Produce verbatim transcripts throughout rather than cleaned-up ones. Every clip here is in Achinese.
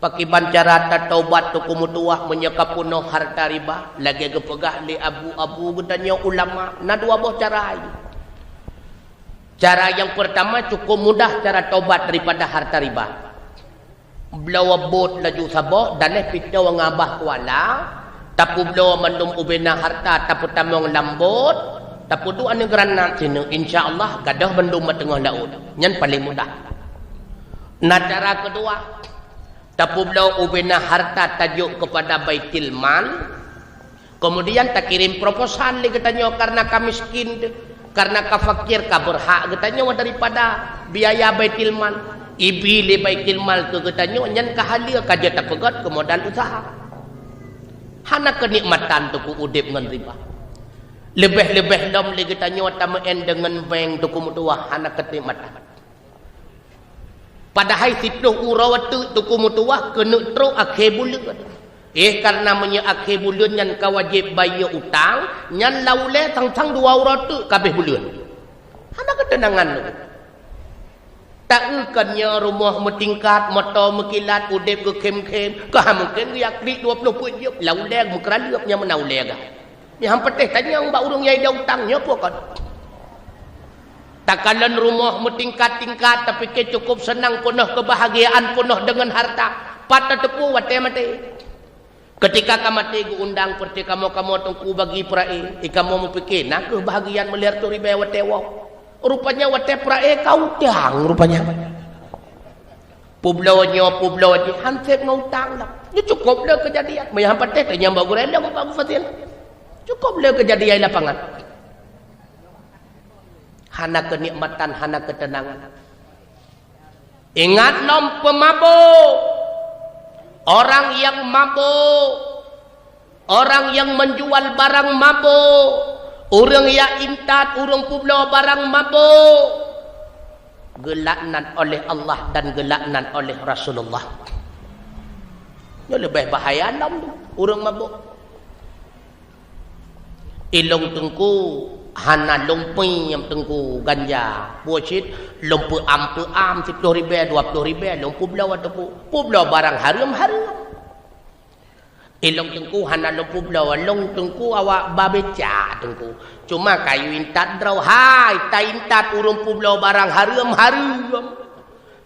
Pakriban cara tataubat Teungku meutuwah meunyoe ka peunoh harta riba? Lagée geupeugah lé abu-abu geutanyoe ulama, na dua boh cara. Cara nyang peurtama cukup mudah cara taubat daripada harta riba. Bloe bot laju saboh, daléh pitô ngabah kuala, tapeubloe mandum ubena harta, tapeutamong lam bot, tapeuduek aneuk granat sineuk, insya Allah gadôh bandum bak teungoh laôt. Nyan paleng mudah. Na cara keudua, tapeubloe ubena harta tajok keupada Baitul Mal, kemudian takirém proposal lé geutanyoe karena ka miskin, karena ka fakir, ka beurhak geutanyoe daripada biaya Baitul Mal. Ibi lé Baitul Mal keu geutanyoe nyan ka halal, ka jeuet tapeugét keu modal useuha. Hana keunikmatan Teungku udeb ngon riba. Leubeh-leubeh lom lé geutanyoe tameu'en deungon bank Teungku meutuwah, hana keunikmatan. Padahai siplôh uroe teuk Teungku meutuwah keuneuk trok akhé buleuen. Eh, karena meunyoe akhé buleuen nyan ka wajéb bayeue utang, nyan lam ulée sang-sang dua uroe teuk ka abéh buleuen. Hana keuteunangan lom. Taeu kan nyoe rumoh meutingkat, moto meukilat, udeb geukhém-khém, ka mungken geujak klik dua ploh peuet jeueb, lam ulée meukeuraleueb nyang meunan ulée gah. Nyan han patéh tanyong bak ureuëng nyang ida utang nyoe peue kon. Takalon rumoh meutingkat-tingkat, tapike cukup seunang, peunoh keubahagiaan, peunoh deungon harta. Pat tateupeue watée maté? Keutika ka maté geuundang peureute kamoe-kamoe Teungku bagi peuraé, i kamoe meupike na kheueh bahagian miliar tu ribée watée woe. Rupanya watée peuraé ka utang rupanya. Peubloe nyoe, peubloe jih, han sép ngon utang dah. Nyoe cukup le keujadian. Meunyoe han patéh tanyong bak gurée lom bak mufasil. Cukup le keujadian lapangan. Hana keunikmatan, hana keuteunangan. Ingat lom peumabôk. Orang nyang mabôk, orang nyang meujual barang mabôk, ureuëng nyang intat, ureuëng peubloe barang mabôk, geulaknat oleh Allah dan geulaknat oleh Rasulullah. Nyoe leubeh bahaya lom ureuëng mabôk. Ilong Teungku hana lom piem Teungku ganja. Buet cit lom peuam-peuam siplôh ribée, dua ploh ribée, lom peubloe Teungku. Peubloe barang hareuem-hareuem. Ilong Teungku hana lom peubloe, long Teungku awak babecak Teungku. Cuma kayue intat droe, hai, taintat ureuëng peubloe barang hareuem-hareuem.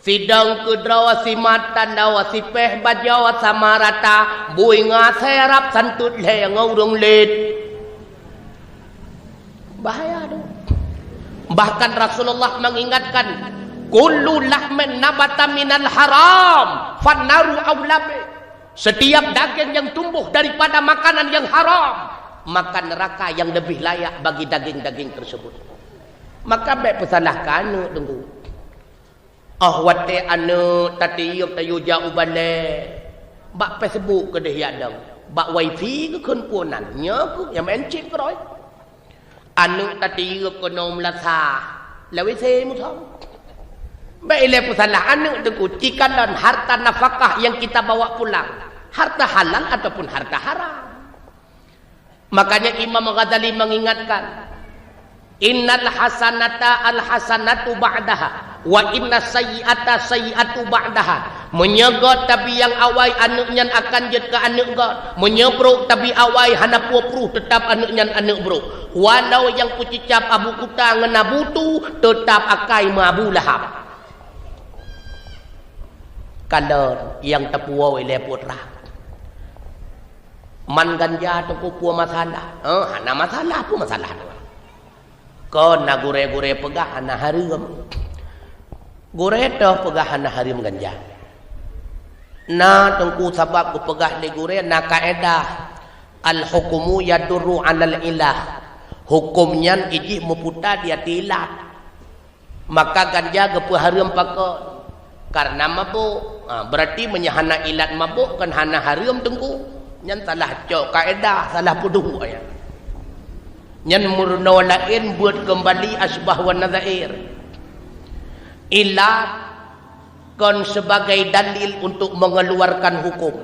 Sidong keudroe, simat tanoe, sipéh bajoe sama rata, bui ngasée rab santot lhée ngon ureuëng lét. Bahaya tu. Bahkan Rasulullah mengingatkan, "Kullu lahmin nabata minal haram, fannaru aula bih." Setiap daging yang tumbuh daripada makanan yang haram, maka neraka yang lebih layak bagi daging-daging tersebut. Maka bék peusalah keu aneuëk Teungku. Oh watée aneuëk tatiep tayue jak u balée, bak Facebook keudeh yak dong, bak wifi geukheun punan, nyoe keuh nyang meuncit keudroe. Aneuëk tatiep keunoe meulasah, lawét se musang. Bék ilée peusalah aneuëk Teungku, cikalon harta nafkah yang kita bawa pulang, harta halal ataupun harta haram. Makanya Imam Ghazali mengingatkan, "Innal hasanata al hasanatu ba'daha, wa inna sayyi'ata sayyi'atu ba'daha." Meunyoe göt tabi nyang awai, aneuëk nyan akan jeuet keu aneuëk göt. Meunyoe brok tabi awai, hana peue pruh, teutap aneuëk nyan aneuëk brok. Walau nyang peucicab Abu Kuta ngon Abu Tu, teutap akai meu Abu Lahab. Kalon nyang teupuwoe lé putra. Man ganja Teungku peue masalah? Eh, hana masalah, peue masalah tu? Kon na gurée-gurée peugah hana hareuem. Gurée toh peugah hana hareuem ganja. Na Teungku sabab geupeugah lé gurée na kaedah, "Al-hukmu yadurru 'alal ilah." Huköm nyan ijih meuputa di ateueh ilat. Maka ganja geupeuhareuem pakon? Karena mabök. Ha, berarti meunyoe hana ilat mabök kan hana hareuem Teungku. Nyan salah cok kaedah, salah peuduek ayat. Nyan meurunoe laén buet keumbali asbah wan nadzair. Ilat kon sebagai dalil untuk mengeluarkan hukum.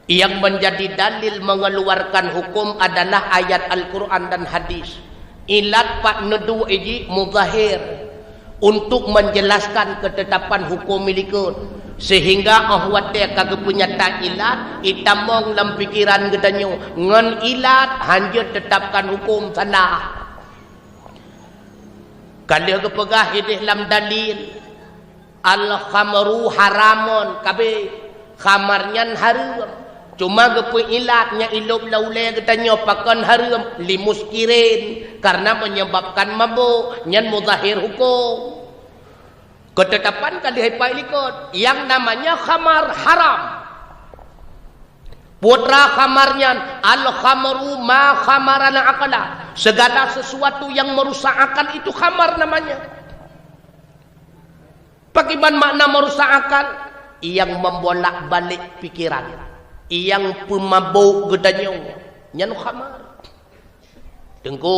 Yang menjadi dalil mengeluarkan hukum adalah ayat Al-Quran dan hadis. Ilat pat neuduek ijih muzahir. Untuk menjelaskan ketetapan hukum likot, sehingga óh watée ka geupeunyata ilat, itamong lam pikeran geutanyoe, ngon ilat hanjeuet tetapkan hukum salah. Ka lheueh geupeugah ideh lam dalil, "Al-khamru haramun," ka abéh, khamar nyan hareuem. Cuma geupeuilat nyang ilop lam ulée geutanyoe pakon hareuem, limuskirin, karena menyebabkan mabôk, nyan muzahir hukum. Ketetapan ka lheueh ipat likot, yang namanya khamar haram. Putra khamar nyan, "Al-khamru ma khamara al-aqla." Segala sesuatu yang merusak akal itu khamar namanya. Pakriban makna merusak akal? Yang membolak-balik pikiran, yang peumabôk geutanyoe, nyan khamar. Teungku,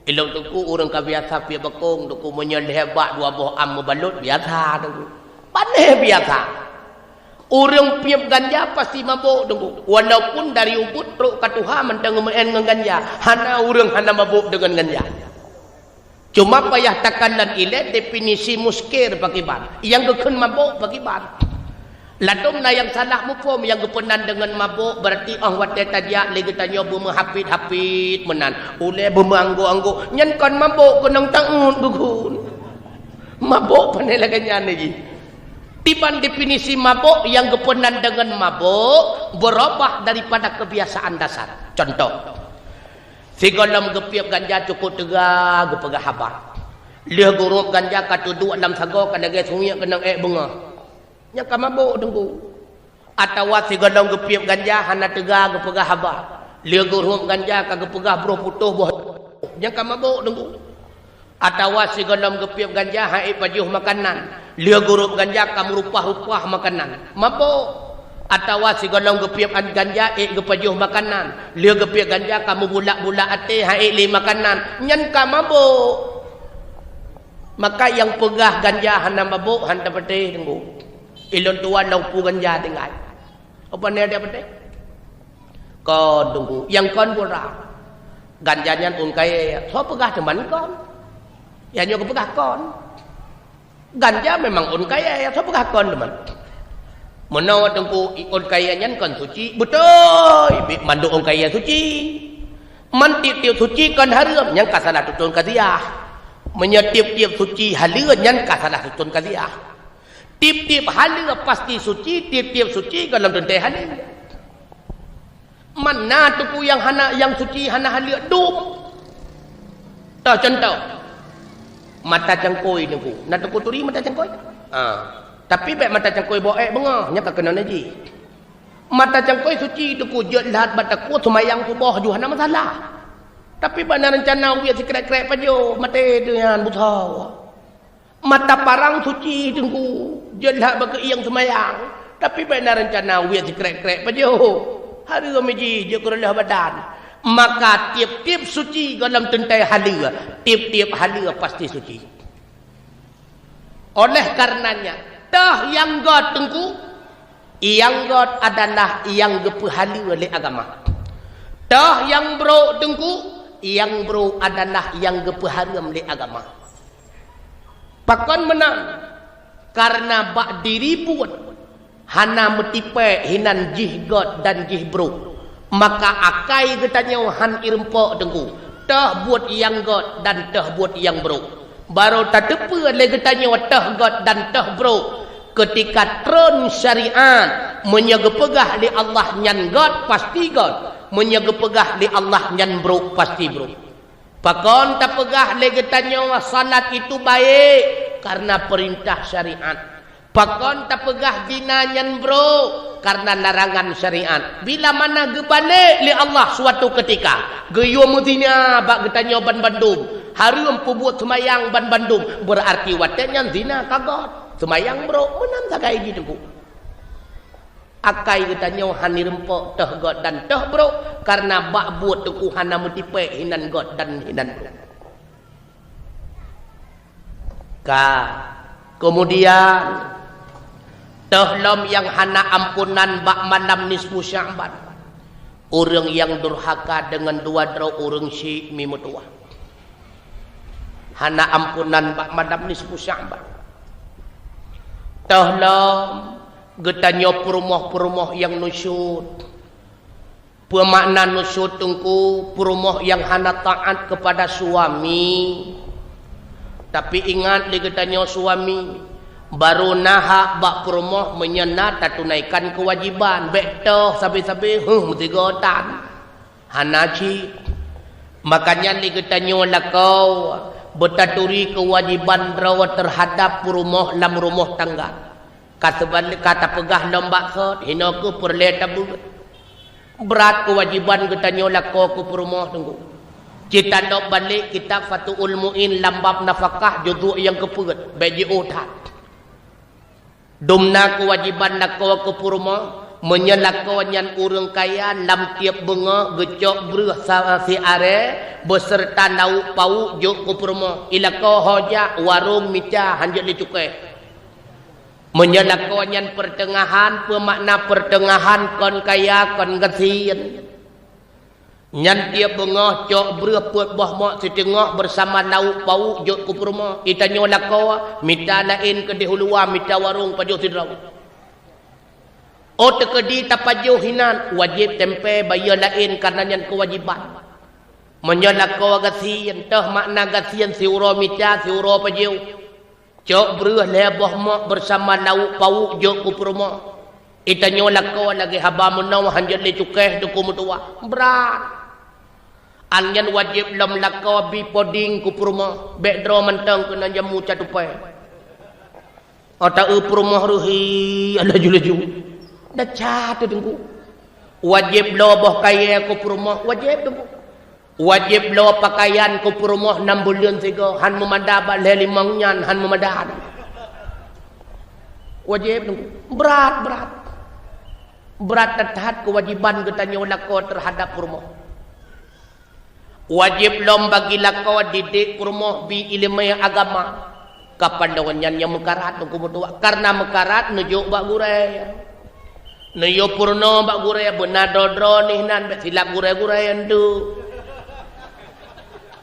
ilong teungku ureuëng ka biasa piep bakong, teungku meunyoe lhée bak dua boh am meubalot biasa teungku. Panéh biasa. Ureuëng piep ganja pasti mabôk teungku. Walaupun dari ubit trok ka tuha mantong geumeu'en ngon ganja, hana ureuëng hana mabôk deungon ganja. Cuma payah takalon ilée definisi muskir pakriban, nyang geukheun mabôk pakriban. Ladôm na nyang salah muphom, nyang geupeunan deungon mabôk, berarti óh watée tajak lé geutanyoe beumeuhapit-hapit meunan, ulée beumeuanggôk-anggôk, nyan kon mabôk keunong taun geukheun. Mabôk panéh lagée nyan lé jih. Diban definisi mabôk nyang geupeunan deungon mabôk beurubah daripada kebiasaan dasar. Contoh, sigohlom geupiep ganja cukôp teuga geupeugah haba. Lheueh geurueb ganja ka teuduek lam sagoe ka lagée sungiek keunong ék beungoh. Nyan ka mabôk teungku. Atawa sigohlom geupiep ganja hana teuga geupeugah haba. Lheueh geurueb ganja ka geupeugah broh putôh boh. Nyan ka mabôk teungku. Atawa sigohlom geupiep ganja han ék pajoh makanan, lheueh geurueb ganja ka meurupah-rupah makanan, mabôk. Atawa sigohlom geupiep an-, ganja ék geupajoh makanan, lheueh geupiep ganja ka meubulak-bulak até han ék lé makanan, nyan ka mabôk. Maka nyang peugah ganja hana mabôk han tapatéh teungku. Ilôn tuan lam peue ganja tinggai. Apa ni dia patéh? Kon teungku, nyang kon pura. Ganja nyan ôn kayée, soe peugah teuma kon? Nyan nyoe geupeugah kon. Ganja memang ôn kayée, soe peugah kon teuma? Meunoe teungku, ôn kayée nyan kon suci, beutôi, bit mandum ôn kayée suci. Man tiep-tiep suci kon hareuem, nyan ka salah tutôn kaziah. Meunyoe tiep-tiep suci haleue, nyan ka salah tutôn kaziah. Tiep-tiep haleue pasti suci, tiep-tiep suci gohlom teuntée haleue. Man na teungku nyang hana, nyang suci hana haleue dum. Toh contoh, mata cangkôi teungku. Na teungku turi mata cangkôi? Ha. Tapi bék mata cangkôi boh ék beungoh, nyan ka keunong najih. Mata cangkôi suci teungku, jeuet lheueh bak takue seumayang suboh ju hana masalah. Tapi bék na reuncana wiet sikrek-krek pajoh, maté tu nyan busoe. Mata parang suci teungku, jeuet lheueh bak keuieng seumayang, tapi bék na reuncana wiet sikrek-krek pajoh. Hareuem jih jeuet keu reuloh badan. Maka tiep-tiep suci gohlom teuntée haleue, tiep-tiep haleue pasti suci. Oleh karenanya, toh nyang göt teungku, nyang göt adalah nyang geupeuhaleue lé agama. Toh nyang brok teungku, nyang brok adalah nyang geupeuhareuem lé agama. Pakon meunan? Kareuna bak diri buet hana meutipée hinan jih göt dan jih brok, maka akai geutanyoe han irumpok teungku, toh buet nyang göt dan toh buet nyang brok. Barô tateupeue lé geutanyoe toh göt dan toh brok keutika treun syariat. Meunyoe geupeugah lé Allah nyan göt, pasti göt. Meunyoe geupeugah lé Allah nyan brok, pasti brok. Pakon tapeugah lé geutanyoe salat itu baik? Kareuna peurintah syariat. Pakon tapeugah zina nyan brok? Kareuna larangan syariat. Bila mana geubalek lé Allah suatu keutika, geuyue meuzina bak geutanyoe banbandum, hareuem peubuet seumayang banbandum, beurarti watée nyan zina ka göt, seumayang brok, meunan sagai jih teungku. Akai geutanyoe han irumpok toh göt dan toh brok, kareuna bak buet teungku hana meutipée hinan göt dan hinan brok. Ka. Keumudian, toh lom nyang hana amponan bak malam nisfu Sya'ban, ureuëng nyang durhaka deungon dua droe ureuëng syik mi meutuwah. Hana ampunan bak malam nisfu Sya'ban. Toh lom geutanyoe peurumoh-peurumoh nyang nusyut. Peue makna nusyut, Teungku? Peurumoh nyang hana taat keupada suami. Tapi ingat lé geutanyoe suami, barô na hak bak peurumoh meunyoe na tatunaikan keuwajiban. Bék toh sabe-sabe, huh, meusigoe tan. Hana cit. Makanya lé geutanyoe lakoe beutaturi keuwajiban droe teuhadab peurumoh lam rumoh tangga. Ka seubalek ka tapeugah lom bak sot, hinoe keuh peureulée tabeuet. Brat keuwajiban geutanyoe lakoe keu peurumoh, Teungku. Cit tanyoe balek kitab Fathul Mu'in lam bab nafakah juzuk nyang keupeuet, bék jiôh that. Dum na keuwajiban lakoe keu peurumoh, meunyoe lakoe nyan ureuëng kaya, lam tieb beungoh geucok breueh sa-, siarée beuseureuta lauk pauk jok keu peurumoh. I lakoe ho jak, warong, mita, hanjeuet lé cukéh. Meunyoe lakoe nyan peuteungahan, peue makna peuteungahan? Kon kaya, kon gasien. Nyan tieb beungoh cok breueh peuet boh mok siteungoh beusama lauk pauk jok keu peurumoh. I tanyoe lakoe, mita laén keudeh u luwa, mita warong pajoh sidroe. Óh teukeudi tapajoh hinan, wajéb tempe bayeue laén, kareuna nyan keuwajiban. Meunyoe lakoe gasien, toh makna gasien? Siuroe mita, siuroe pajoh. Cok breueh lhée boh mok beusama lauk pauk jok keu peurumoh. I tanyoe lakoe lagée haba meunoe hanjeuet lé cukéh, Teungku, meutuwah. Brat. An nyan wajéb lom lakoe bi po dieng keu peurumoh, bék droe mantong keunan jamu ca tupée. Ata eu peurumoh reuhi laju-laju. Desya teuh, Teungku. Wajéb bloe boh kayée keu peurumoh, wajéb, Teungku. Wajéb bloe peukayan keu peurumoh nam buleuen sigoe, han meumada bak lhée limong nyan, han meumada. Wajéb, Teungku. Brat, brat. Brat that-that keuwajiban geutanyoe lakoe teuhadab peurumoh. Wajéb lom bagi lakoe didik peurumoh bi iéleumé agama. Kapan lôn nyan nyang meukarat, Teungku, meutuwah? Kareuna meukarat neujok bak gurée. Neuyue peurunoe bak gurée, beuna droe-droe nih nan, bék silap gurée-gurée nyan tu.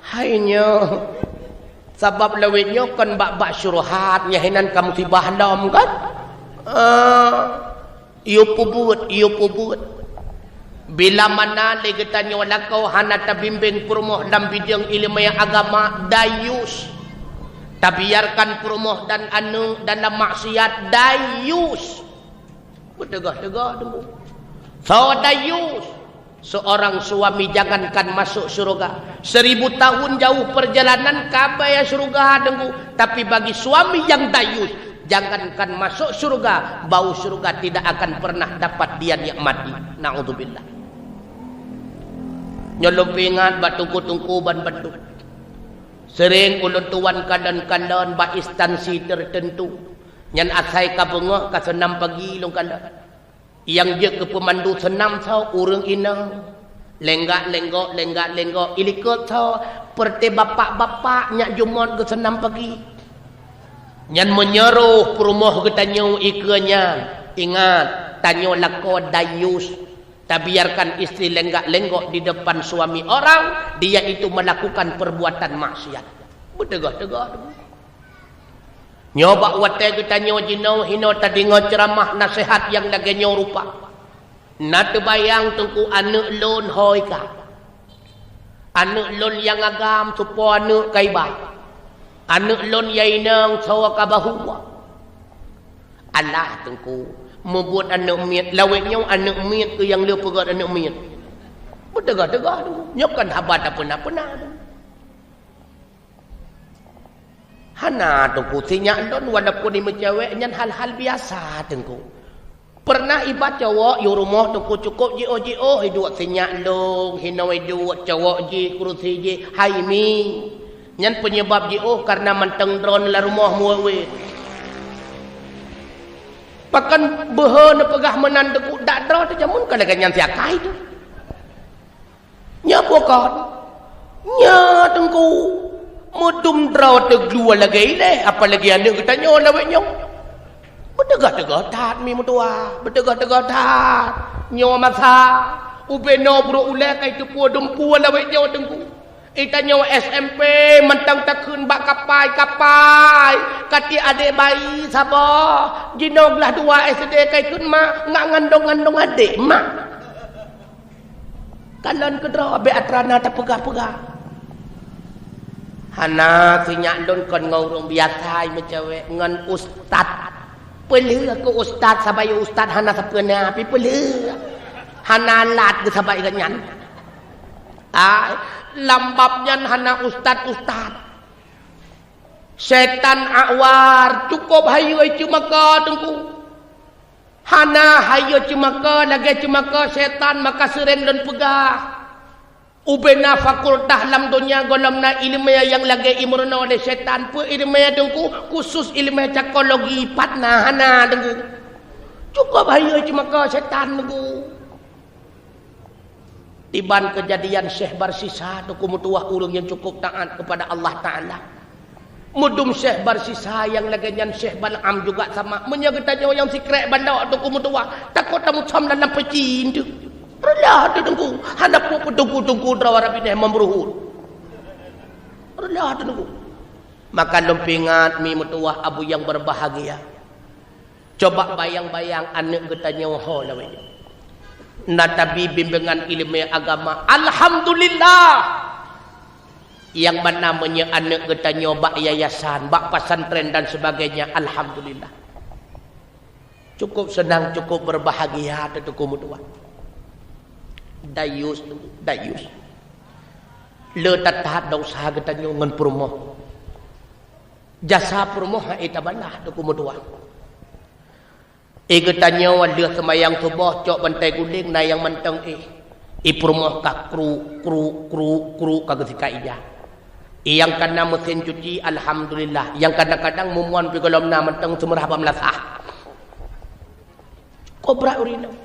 Hai nyoe. Sabab lawét nyoe kon bak-bak syubhat, nyan hinan ka musibah lom kan? Ah. Yue peubuet, yue peubuet. Bila mana lé geutanyoe lakoe hana tabimbéng peurumoh lam bideueng iéleumé agama, dayus. Tabiarkan peurumoh dan aneuëk dalam maksiat, dayus. Beuteugoh-teugoh teungku. Soe dayus? Seorang suami jangankan masuk syurga, seribu tahun jauh perjalanan ka baya syurga teungku, tapi bagi suami yang dayus, jangankan masuk syurga, bau syurga tidak akan pernah dapat dia nikmati. Naudzubillah. Nyoe lôn peuingat bak teungku-teungku ban bandum. Sering ulôn tuan kalon-kalon bak instansi tertentu. Nyan asai ka beungoh ka seunam pagi lôn kalon. Nyang jeuet keu peumandu seunam soe ureuëng inong. Lenggak-lenggok, lenggak-lenggok. Ilikot soe peureuté bapak-bapak nyak jumôt geuseunam pagi. Nyan meunyoe roh peurumoh geutanyoe ikeue nyan, ingat, tanyoe lakoe dayus. Tabiarkan istri lenggak-lenggok di depan suami orang, dia itu melakukan perbuatan maksiat. Beuteugoh-teugoh. Nyoe bak watée geutanyoe jinoe hinoe tadeungoe ceuramah naseuhat nyang lagée nyoe rupa. Na teubayang teungku aneuëk lôn hôi ka. Aneuëk lôn nyang agam tupo aneuëk ka iba. Aneuëk lôn nyang inong soe ka bahua. Alah teungku, mubuet aneuëk miet, lawét nyoe aneuëk miet keu nyang le peugét aneuëk miet. Beuteugoh-teugoh teungku, nyoe kon haba tapeuna-peuna teungku. Hana teungku, sinyak lôn walaupun imeucewek nyan hal-hal biasa teungku. Pernah iba cowok yue rumoh teungku cukôp jiôh-jiôh iduek sinyak lôn, hinoe iduek cowok jih, kurusi jih, hai mi. Nyan peunyebab jiôh kareuna mantong droe lam rumoh muwét-wét. Pakon beuhe neupeugah meunan teungku, dak droe teuh jameun ka lagée nyan siakai teuh. Nyan bukon. Nyan teungku. Meudum droe teugluwa lagée ilée, apalagi aneuëk geutanyoe lawét nyoe. Beuteugoh-teugoh that mi meutuwah, beuteugoh-teugoh that. Nyoe masa ubé noe brok ulée kai teupue dumpeue lawét nyoe teungku. Itanyoe S M P mantong takheun bak kapai-kapai, ka tiek adék bayi saboh. Jinoe glah dua S D ka ikheun ma, ngak ngandong-ngandong adék mak. Kalon keudroe bék atra na tapeugah-peugah. Hana, sinyak lôn kon ngon ureuëng biasa meucewek, ngon ustaz. Peulheueh keu ustaz, sabai ustaz hana sapeue na, pi peulheueh. Hana lat geusabai geuh nyan. Ai, lam bab nyan hana ustaz-ustaz. Setan awar, cukup hayeue ceumaka teungku. Hana hayeue ceumaka, lagée ceumaka setan, maka seuréng lôn peugah. Ubena fakultas lam donya gohlom na iéleumé nyang lagée imeurunoe lé setan. Peue iéleumé teungku? Khusus iéleumé psikologi pat na hana teungku. Cukup hayeue ceumaka setan teungku. Tiban keujadian Syekh Barsisa teungku meutuwah ureuëng nyang cukup taát keupada Allah Taala. Meudum Syekh Barsisa nyang lagée nyan Syekh Bal'am juga sama. Meunyoe geutanyoe nyang sikrek bandok teungku meutuwah, takot tameucom dalam peci teuk. Reulah teungku, hana peue peutungku-tungku droe Rabbi neh meubruhut. Reulah teungku. Maka lôn peuingat mi meutuwah abu nyang berbahagia. Coba bayang-bayang aneuëk geutanyoe ho lawét nyoe. Na tabi bimbingan iéleumé agama. Alhamdulillah! Nyang mana meunyoe aneuëk geutanyoe bak yayasan, bak pesantren dan sebagainya, alhamdulillah. Cukup seunang, cukup berbahagia teungku meutuwah. Dayus, dayus. Le that-that desya geutanyoe ngon peurumoh. Jasa peurumoh hai tabalah teungku meutuwah. Eh, geutanyoe lheueh seumayang suboh cok bantai guléng na nyang mantong eh. Eh, peurumoh ka kruk, kruk, kruk, kruk ka geusikat ija. Eh, nyang kana meusén cuci, alhamdulillah. Nyang kadang-kadang mumon pih gohlom na mantong seumeurah bak meulasah. Kobra ureuëng inong.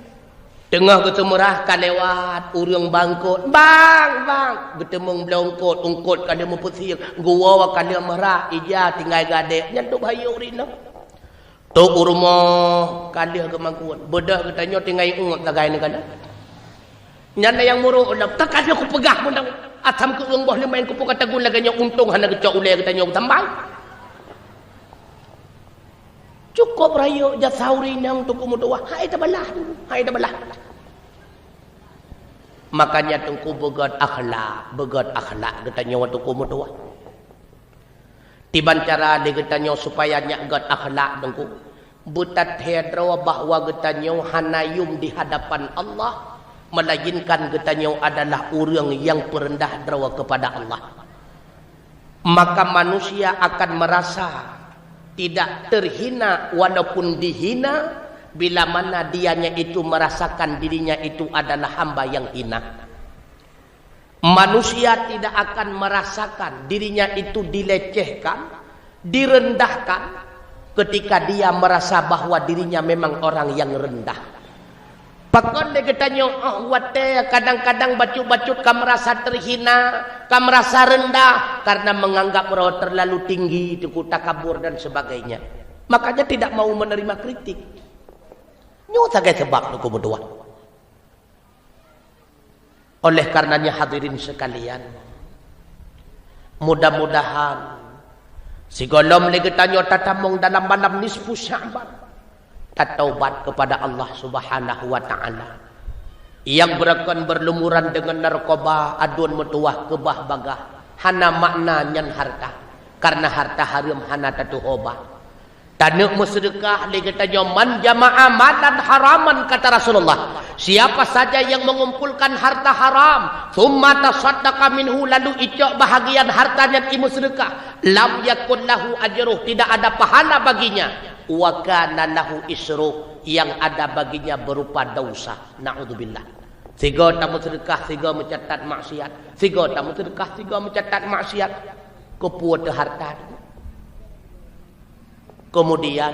Teungoh geuseumeurah ka lewat ureuëng bangkot. Bang, bang! Geuteumeung bloe eungkot, eungkot ka lheueh meupeusiek. Geuwoe ka lheueh meurah, ija tinggai gadek. Nyan dum hayeue ureuëng inong. Trok u rumoh ka lheueh geumakot. Beudôh geutanyoe tinggai uet sagai neukalon. Nyan nyang murok lom. Ka ka lheueh kupeugah meunan. Asam keu ureuëng boh leumaén kupeugah tagun lagée nyoe untông hana geucok ulée geutanyoe geutambai. Cukup rayeuk jasa ureuëng inong teungku meutuwah. Hai tabalah dulu. Hai tabalah. Makanya teungku beugét akhlak, beugét akhlak geutanyoe teungku meutuwah. Tiban cara lé geutanyoe supaya nyak gét akhlak teungku. Beutathée droe bahwa geutanyoe hana yum di hadapan Allah, melainkan geutanyoe adalah ureuëng nyang peureundah droe keupada Allah. Maka manusia akan merasa tidak terhina walaupun dihina, bila mana dianya itu merasakan dirinya itu adalah hamba yang hina. Manusia tidak akan merasakan dirinya itu dilecehkan, direndahkan, ketika dia merasa bahwa dirinya memang orang yang rendah. Pakon lé geutanyoe óh watée kadang-kadang bacut-bacut ka meurasa teuhina, ka meurasa reundah karena menganggap droe terlalu tinggi, teungku, takabur dan sebagainya. Makanya tidak mau menerima kritik. Nyoe sagai sabab teungku meutuwah. Oleh karenanya hadirin sekalian, mudah-mudahan sigohlom lé geutanyoe tatamong dalam malam nisfu Sya'ban, tataubat kepada Allah Subhanahu wa Ta'ala. Nyang beurakon berlumuran deungon narkoba, aduen meutuwah keubah bagaih, hana makna nyan harta, karena harta hareuem hana tatuho ba. Taneuk meuseudeukah lé geutanyoe, "Man jama'a malan haraman," kata Rasulullah, "siapa saja yang mengumpulkan harta haram, tsumma tasaddaqa minhu, lalu icok bahagian harta nyan imeuseudeukah, lam yakun lahu ajruh, tidak ada pahala baginya, wa kana lahu isruh, yang ada baginya berupa dosa." Naudzubillah. Sigoe tameuseudeukah, sigoe meucatat maksiat. Sigoe tameuseudeukah, sigoe meucatat maksiat. Keupeue teuh harta? Kemudian,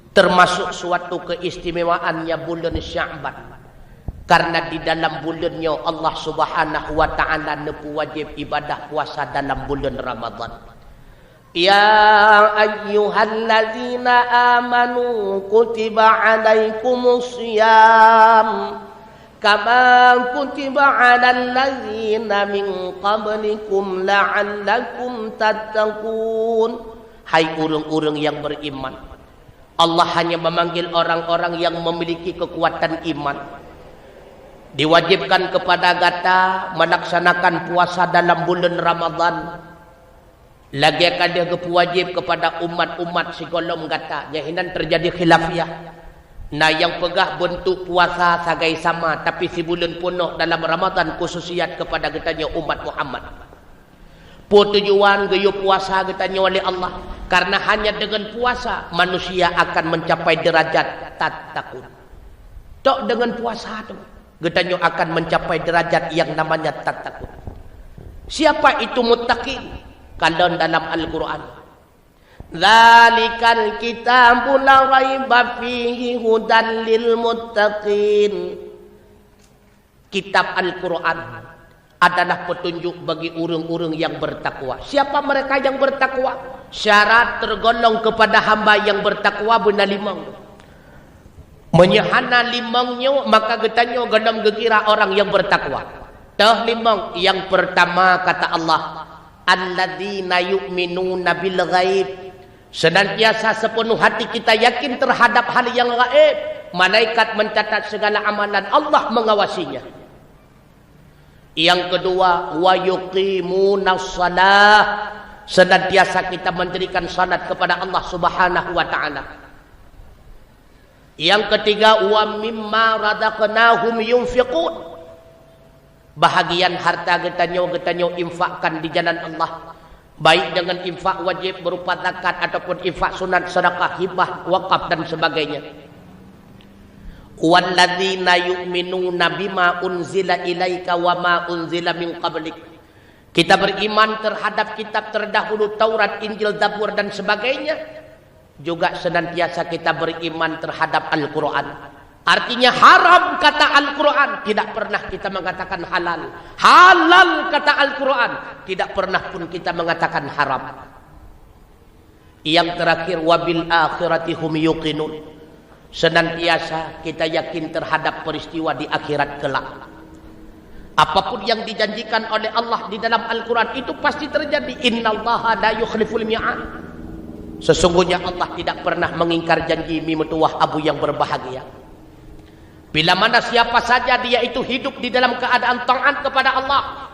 termasuk suatu keistimewaannya buleuen Sya'ban, karena di dalam buleuen nyoe Allah Subhanahu wa Ta'ala neupeuwajéb ibadah puasa dalam buleuen Ramadhan. Ya ayyuhallazina amanu kutiba alaikumus shiyam Kama kutiba 'alal ladzina min qablikum la'allakum tattaqun. Hai ureuëng-ureuëng nyang beriman, Allah hanya memanggil orang-orang yang memiliki kekuatan iman. Diwajibkan kepada gata melaksanakan puasa dalam bulan Ramadan, lagée ka lheueh geupeuwajéb kepada umat-umat sigohlom gata. Nyan hinan terjadi khilafiyah. Na nyang peugah beuntuk puasa sagai sama, tapi sibuleuen peunoh dalam Ramadan khususiat kepada geutanyoe umat Muhammad. Peue tujuan geuyue puasa geutanyoe lé Allah? Karena hanya dengan puasa manusia akan mencapai derajat tattaqun. Tok dengan puasa tu, geutanyoe akan mencapai derajat yang namanya tattaqun. Siapa itu muttaqin? Kalon dalam Al-Quran, "Dzalikal kitabu la raiba fihi hudan lil muttaqin." Kitab Al-Quran adalah petunjuk bagi ureuëng-ureuëng yang bertakwa. Siapa mereka yang bertakwa? Syarat tergolong kepada hamba yang bertakwa beuna limong. Meunyoe hana limong nyoe, maka geutanyoe gohlom geukira orang yang bertakwa. Toh limong, yang pertama kata Allah, "Alladzina yu'minuna bil ghaib." Senantiasa sepenuh hati kita yakin terhadap hal yang gaib. Malaikat mencatat segala amalan, Allah mengawasinya. Yang kedua, "Wa yuqimunas shalah." Senantiasa kita mendirikan salat kepada Allah Subhanahu wa Ta'ala. Yang ketiga, "Wa mimma razaqnahum yunfiqun." Bahagian harta geutanyoe, geutanyoe infakkan di jalan Allah, baik dengan infak wajib berupa zakat ataupun infak sunat, sedekah, hibah, wakaf dan sebagainya. "Walladzina yu'minuna bima unzila ilaika wa ma unzila min qablik." Kita beriman terhadap kitab terdahulu, Taurat, Injil, Zabur dan sebagainya. Juga senantiasa kita beriman terhadap Al-Quran. Artinya haram kata Al-Quran, tidak pernah kita mengatakan halal. Halal kata Al-Quran, tidak pernah pun kita mengatakan haram. Yang terakhir, "Wa bil akhirati hum yuqinun." Senantiasa kita yakin terhadap peristiwa di akhirat kelak. Apapun yang dijanjikan oleh Allah di dalam Al-Quran itu pasti terjadi. "Innallaha la yukhliful mi'ad." Sesungguhnya Allah tidak pernah mengingkar janji, mi meutuwah abu yang berbahagia. Bila mana siapa saja dia itu hidup di dalam keadaan taat kepada Allah,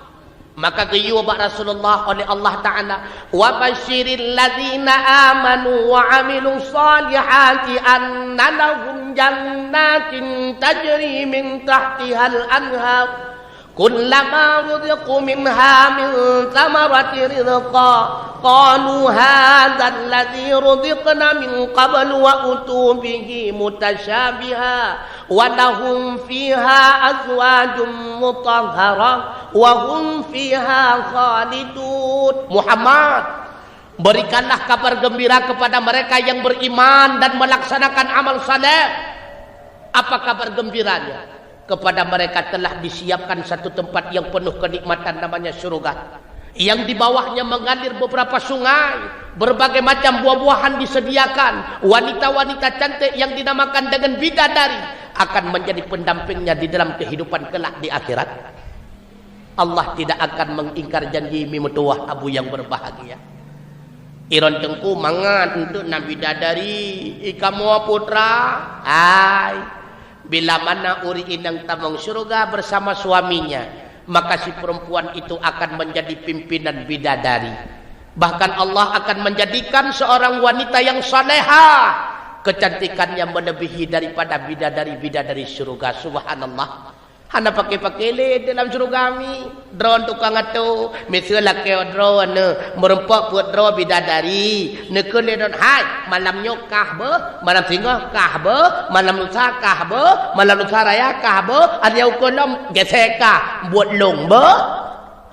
maka geuyue bak Rasulullah oleh Allah Ta'ala, "Wa basyiril ladzina amanu wa amilus salihati anna lahum jannatin tajri min tahtihal anhar. Kullama ruziqu minha min tsamarati rizqa, qalu hadzal ladzi ruziqna min qablu wa utu bihi mutasyabiha." "Wa lahum fiha azwajum mutahharah wa hum fiha khalidun." Muhammad, berikanlah kabar gembira kepada mereka yang beriman dan melaksanakan amal saleh. Apa kabar gembiranya? Kepada mereka telah disiapkan satu tempat yang penuh kenikmatan, namanya syurga. Yang di bawahnya mengalir beberapa sungai, berbagai macam buah-buahan disediakan. Wanita-wanita cantik yang dinamakan dengan bidadari akan menjadi pendampingnya di dalam kehidupan kelak di akhirat. Allah tidak akan mengingkar janji, mi meutuwah abu yang berbahagia. Iron teungku mangat untuk na bidadari, ikamoe putra, hai. Bila mana ureuëng inong tamong syurga bersama suaminya, maka si perempuan itu akan menjadi pimpinan bidadari. Bahkan Allah akan menjadikan seorang wanita yang salehah, kecantikannya melebihi daripada bidadari-bidadari syurga. Subhanallah. Hana paké-paké lé dalam syurga mi. Droe tukang atô, miseue lakée droe neuh, meureumpok peuet droe bidadari. Neukheun lé droe, "Hai, malam nyoe kah beuh, malam singoh kah beuh, malam lusa kah beuh, malam lusa raya kah beuh, aneuk ukeue lom geuseukah buet lông beuh."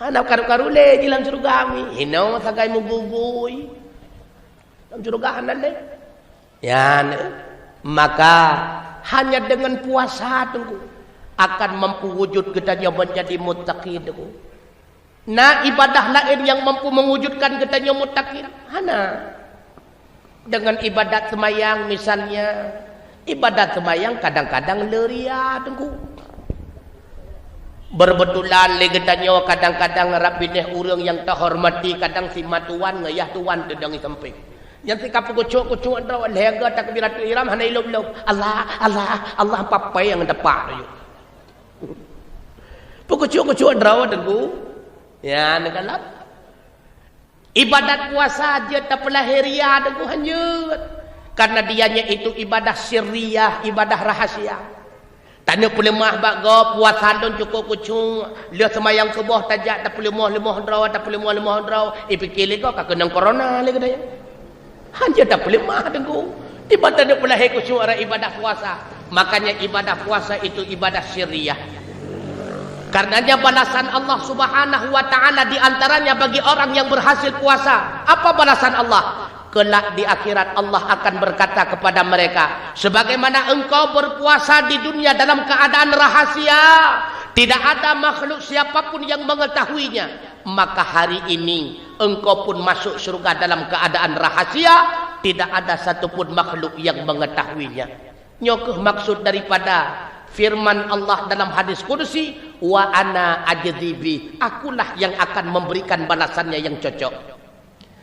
Hana karu-karu lé di lam syurga mi. Hinoe sagai meugugui. Lam syurga hana lé. Nyan, maka hanya dengan puasa, Teungku, akan mampu wujud geutanyoe menjadi muttaqin, Teungku. Na ibadah laén nyang mampu mewujudkan geutanyoe muttaqin? Hana. Dengan ibadat seumayang misalnya, ibadat seumayang kadang-kadang le ria, Teungku. Beureubetulan lé geutanyoe kadang-kadang rab binéh ureuëng nyang teuhormati, kadang si ma tuan ngon yah tuan teudong di sampéng. Nyan si ka peukucok-kucok droe, lhée goe takbiratul ihram hana ilop-lop. Allah, Allah, Allah, papai nyang tepak tu. Peukucok-kucok droe teungku. Ya, neukalap. Ibadat puasa jeuet tapeulahé ria teungku, hanjeuet. Karena dianya itu ibadah sirriyah, ibadah rahasia. Tanyoe peuleumah bak gob, puasa lôn cukôp kucuk, lheueh seumayang suboh tajak tapeuleumah-leumah droe, tapeuleumah-leumah droe, ipike lé gob ka keunong corona lé geutanyoe. Hanjeuet tapeuleumah teungku. Di mata tanyoe peulahé kusyuk dalam ibadah puasa. Makanya ibadah puasa itu ibadah sirriyah. Karenanya balasan Allah Subhanahu wa Ta'ala di antaranya bagi orang yang berhasil puasa. Apa balasan Allah? Kelak di akhirat Allah akan berkata kepada mereka, "Sebagaimana engkau berpuasa di dunia dalam keadaan rahasia, tidak ada makhluk siapapun yang mengetahuinya, maka hari ini engkau pun masuk surga dalam keadaan rahasia, tidak ada satupun makhluk yang mengetahuinya." Nyoe kheueh maksud daripada firman Allah dalam hadis kudusi, "Wa ana ajzi bih." Akulah yang akan memberikan balasannya yang cocok.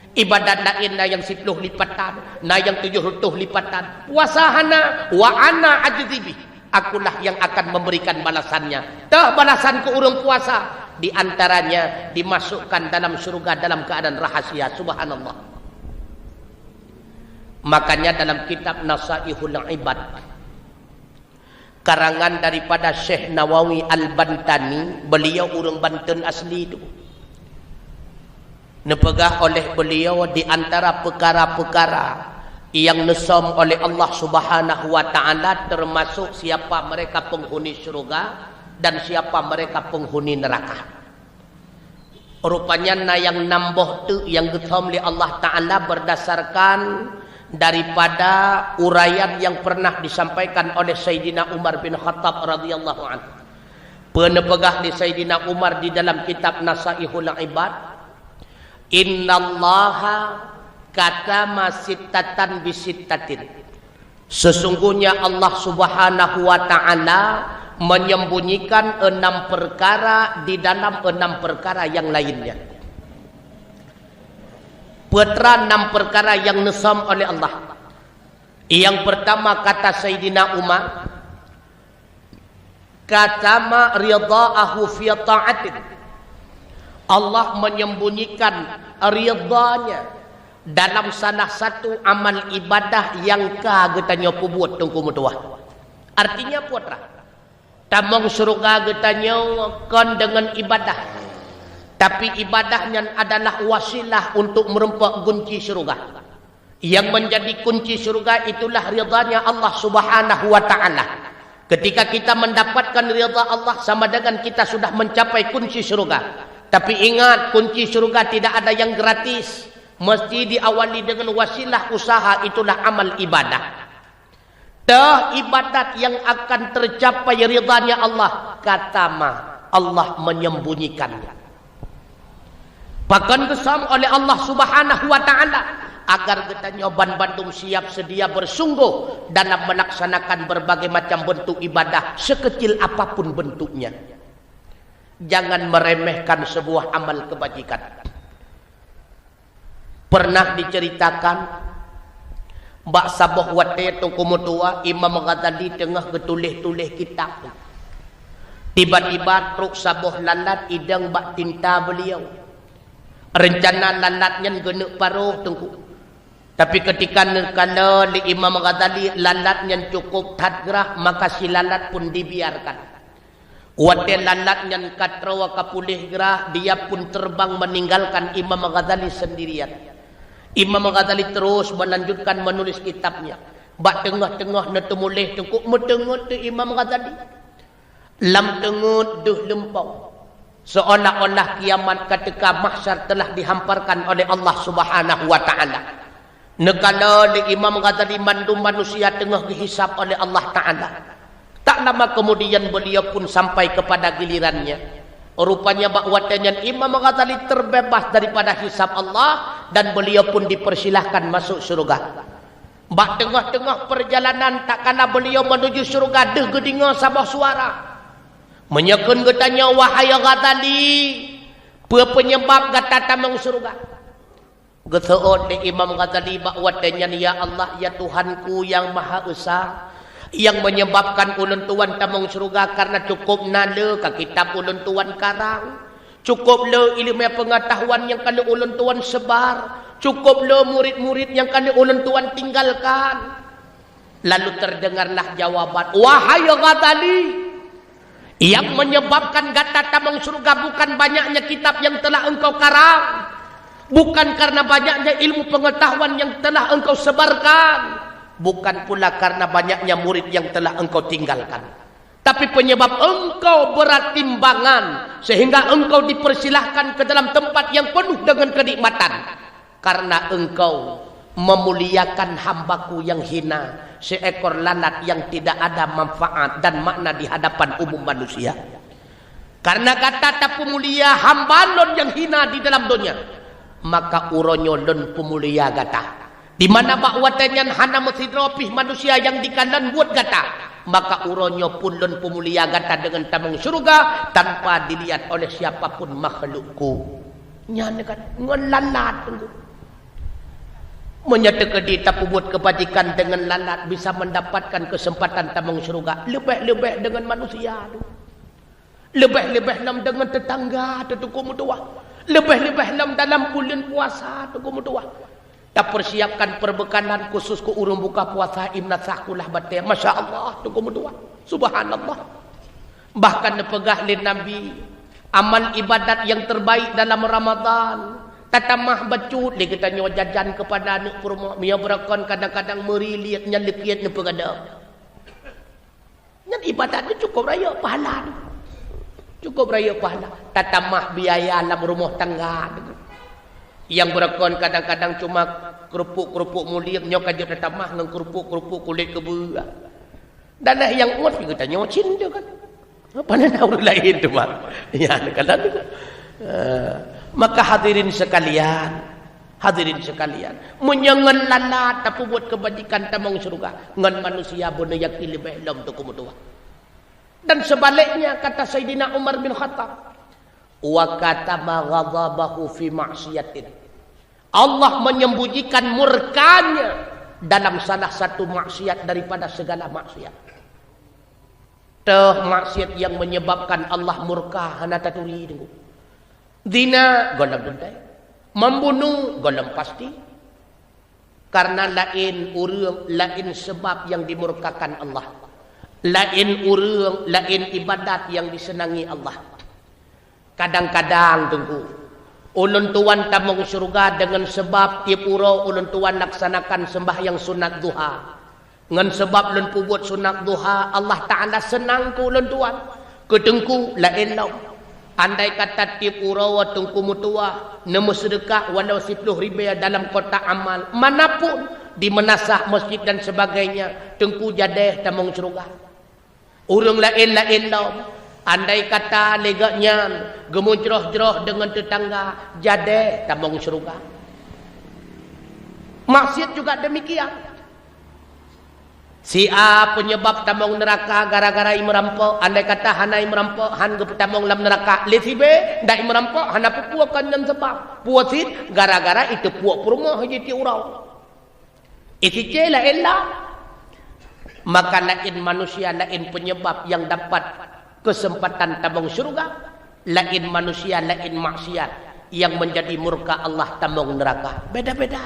Ibadat laén na nyang siplôh lipatan, na nyang tujoh reutôh lipatan. Puasa hana, "Wa ana ajzi bih." Akulah yang akan memberikan balasannya. Teuh balasan keu ureuëng puasa, di antaranya dimasukkan dalam syurga dalam keadaan rahasia. Subhanallah. Makanya dalam kitab Nasaihul Ibad, karangan daripada Syekh Nawawi Al-Bantani, beliau ureuëng Banten asli tu. Neupeugah oleh beliau di antara peukara-peukara nyang neusöm oleh Allah Subhanahu wa Ta'ala, termasuk siapa mereka penghuni syurga dan siapa mereka penghuni neraka. Rupanya na nyang nam boh teuk nyang geusöm lé Allah Ta'ala berdasarkan daripada uraian yang pernah disampaikan oleh Saidina Umar bin Khattab radhiyallahu anhu. Peue neupeugah lé Saidina Umar di dalam kitab Nasaihul Ibad, "Innallaha katama sittatan bisittatin." Sesungguhnya Allah Subhanahu wa Ta'ala menyembunyikan enam perkara di dalam enam perkara yang lainnya. Peue teuma enam perkara nyang neusöm oleh Allah? Yang pertama, kata Saidina Umar, "Katama ridhaahu fi ta'atin." Allah menyembunyikan ridhanya dalam salah satu amal ibadah nyang ka geutanyoe peubuet teungku meutuwah. Artinya peue teuma? Tamong syurga geutanyoe kon deungon ibadah, tapi ibadah nyan adalah wasilah untuk meurumpok gunci syurga. Yang menjadi kunci syurga itulah ridhanya Allah Subhanahu wa Ta'ala. Ketika kita mendapatkan ridha Allah, sama dengan kita sudah mencapai kunci syurga. Tapi ingat, kunci syurga tidak ada yang gratis. Mesti diawali dengan wasilah usaha, itulah amal ibadah. Teuh ibadat nyang akan tercapai ridhanya Allah, katama, Allah menyembunyikannya. Pakon geusöm oleh Allah Subhanahu wa Ta'ala, agar geutanyoe banmandum siap seudia bersungguh dalam melaksanakan berbagai macam bentuk ibadah, sekecil apapun bentuknya. Jangan meremehkan sebuah amal kebajikan. Pernah diceritakan, bak saboh watée teungku meutuwah Imam Ghazali teungoh geutuléh-tuléh kitab. Tiba-tiba trok saboh lalat idong bak tinta beliau. Rencana lalat nyan geuneuk paroh teungku. Tapi ketika neukalon lé Imam Ghazali, lalat nyan cukup that grah, maka si lalat pun dibiarkan. Watée lalat nyan ka troe ka puléh grah, dia pun terbang meninggalkan Imam Ghazali sendirian. Imam Ghazali terus melanjutkan menulis kitabnya. Bak teungoh-teungoh neuteumuléh teungku, meuteungeut teuh Imam Ghazali. Lam teungeut deuh leumpau, seolah-olah kiamat ka teuka, mahsyar telah dihamparkan oleh Allah Subhanahu wa Ta'ala. Neukalon lé Imam Ghazali mandum manusia teungoh geuhisab oleh Allah Ta'ala. Tak lama kemudian beliau pun sampai kepada gilirannya. Rupanya bak watée nyan Imam Ghazali terbebas daripada hisab Allah dan beliau pun dipersilahkan masuk syurga. Bak teungoh-teungoh perjalanan, tatkala beliau menuju syurga, deuh geudeungoe saboh suara. Meunyoe kheun geutanyoe, "Wahai Ghazali, peue peunyeubab gata tamong syeuruga?" Geuseuôt lé Imam Ghazali bak watée nyan, "Ya Allah, ya Tuhanku nyang Maha Esa, nyang meunyeubabkan ulôn tuan tamong syeuruga kareuna cukôp na le ka kitab ulôn tuan karang, cukôp le iéleumé peungeutahuan nyang ka lheueh ulôn tuan seubar, cukôp le murit-murit nyang ka lheueh ulôn tuan tinggalkan." Lalu terdengarlah jawaban, "Wahai Ghazali, yang menyebabkan gata tamong syeuruga bukan banyaknya kitab yang telah engkau karang, bukan karena banyaknya ilmu pengetahuan yang telah engkau sebarkan, bukan pula karena banyaknya murid yang telah engkau tinggalkan. Tapi penyebab engkau berat timbangan, sehingga engkau dipersilahkan ke dalam tempat yang penuh dengan kenikmatan. Karena engkau memuliakan hambaku yang hina, seekor lalat yang tidak ada manfaat dan makna di hadapan umum manusia. Karena gata tapeumulia hamba lôn nyang hina di dalam donya, maka uroe nyoe lôn peumulia gata. Di mana bak watée nyan hana meusidroe pih manusia nyang dikalon buet gata, maka uroe nyoe pun lôn peumulia gata deungon tamong syeuruga tanpa dilihat oleh siapa pun makhlukku. Nyan kan ngon lalat, Teungku. Meunyoe teukeudi tapeubuet keubajikan deungon lalat bisa mendapatkan keuseumpatan tamong syeuruga, leubeh-leubeh deungon manusia tu. Leubeh-leubeh lom deungon teutangga tu, Teungku meutuwah. Leubeh-leubeh lom dalam buleuen puasa tu, Teungku meutuwah. Tapeusiapkan peubeukalan khusus keu ureuëng buka puasa, imnasah kulah batée. Masya Allah, Teungku meutuwah. Subhanallah. Bahkan neupeugah lé Nabi, amal ibadat nyang terbaik dalam Ramadan, tatamah bacut lé geutanyoe jajan keupada aneuëk peurumoh, meunyoe beurakon kadang-kadang meuri liet nyan leukiet neupeugadang. Nyan ibadat nyoe cukup rayeuk pahala. Cukup rayeuk pahala. Tatamah biaya lam rumoh tangga. Nyang beurakon kadang-kadang cuma keurupuk-keurupuk muliek, nyoe ka jeuet tatamah ngon keurupuk-keurupuk kulét keubeuah. Dan nyang uet geutanyoe cit tu kan. Apa na ureuëng laén tu, Mak? Ya, kan tu. Eh, maka hadirin sekalian, hadirin sekalian, meunyoe ngon lalat tapeubuet keubajikan tamong syeuruga, ngon manusia beuneuyakin leubeh lom, Teungku meutuwah. Dan sebaliknya kata Saidina Umar bin Khattab, "Wa katama ghadabahu fi ma'siyatin." Allah menyembunyikan murkanya dalam salah satu maksiat daripada segala maksiat. Teuh maksiat nyang menyebabkan Allah murka hana taturi, Teungku. Zina gohlom teuntée. Membunuh gohlom pasti. Karena laén ureuëng, laén sebab nyang dimurkakan Allah. Laén ureuëng, laén ibadat nyang diseunangi Allah. Kadang-kadang, Teungku, ulôn tuan tamong syeuruga deungon seubab tieb uroe ulôn tuan laksanakan seumbahyang sunat duha. Ngon seubab lôn peubuet sunat duha, Allah Ta'ala seunang keu ulôn tuan. Keu Teungku, laén lom. Andai kata tieb uroe Teungku meutuwah, neumeuseudeukah walau siploh ribée dalam kotak amal, manapun, di meunasah, masjid dan sebagainya, Teungku jadeh tamong syeuruga. Ureuëng laén-laén lom, andai kata lé geuh nyan geumujroh-jroh deungon teutangga, jadeh tamong syeuruga. Maksiat juga demikian. Si A peunyeubab tamong neuraka gara-gara imeurampok, andai kata hana imeurampok, han geupeutamong lam neuraka. Lé si B, ndak imeurampok, hana peue-peue kon nyan seubab. Peue cit, gara-gara iteupuek peurumoh jih tieb uroe. Isi cé laén lah. Maka laén manusia, laén peunyeubab nyang dapat keuseumpatan tamong syeuruga, laén manusia, laén maksiat nyang meunjadi murka Allah tamong neuraka. Beda-beda.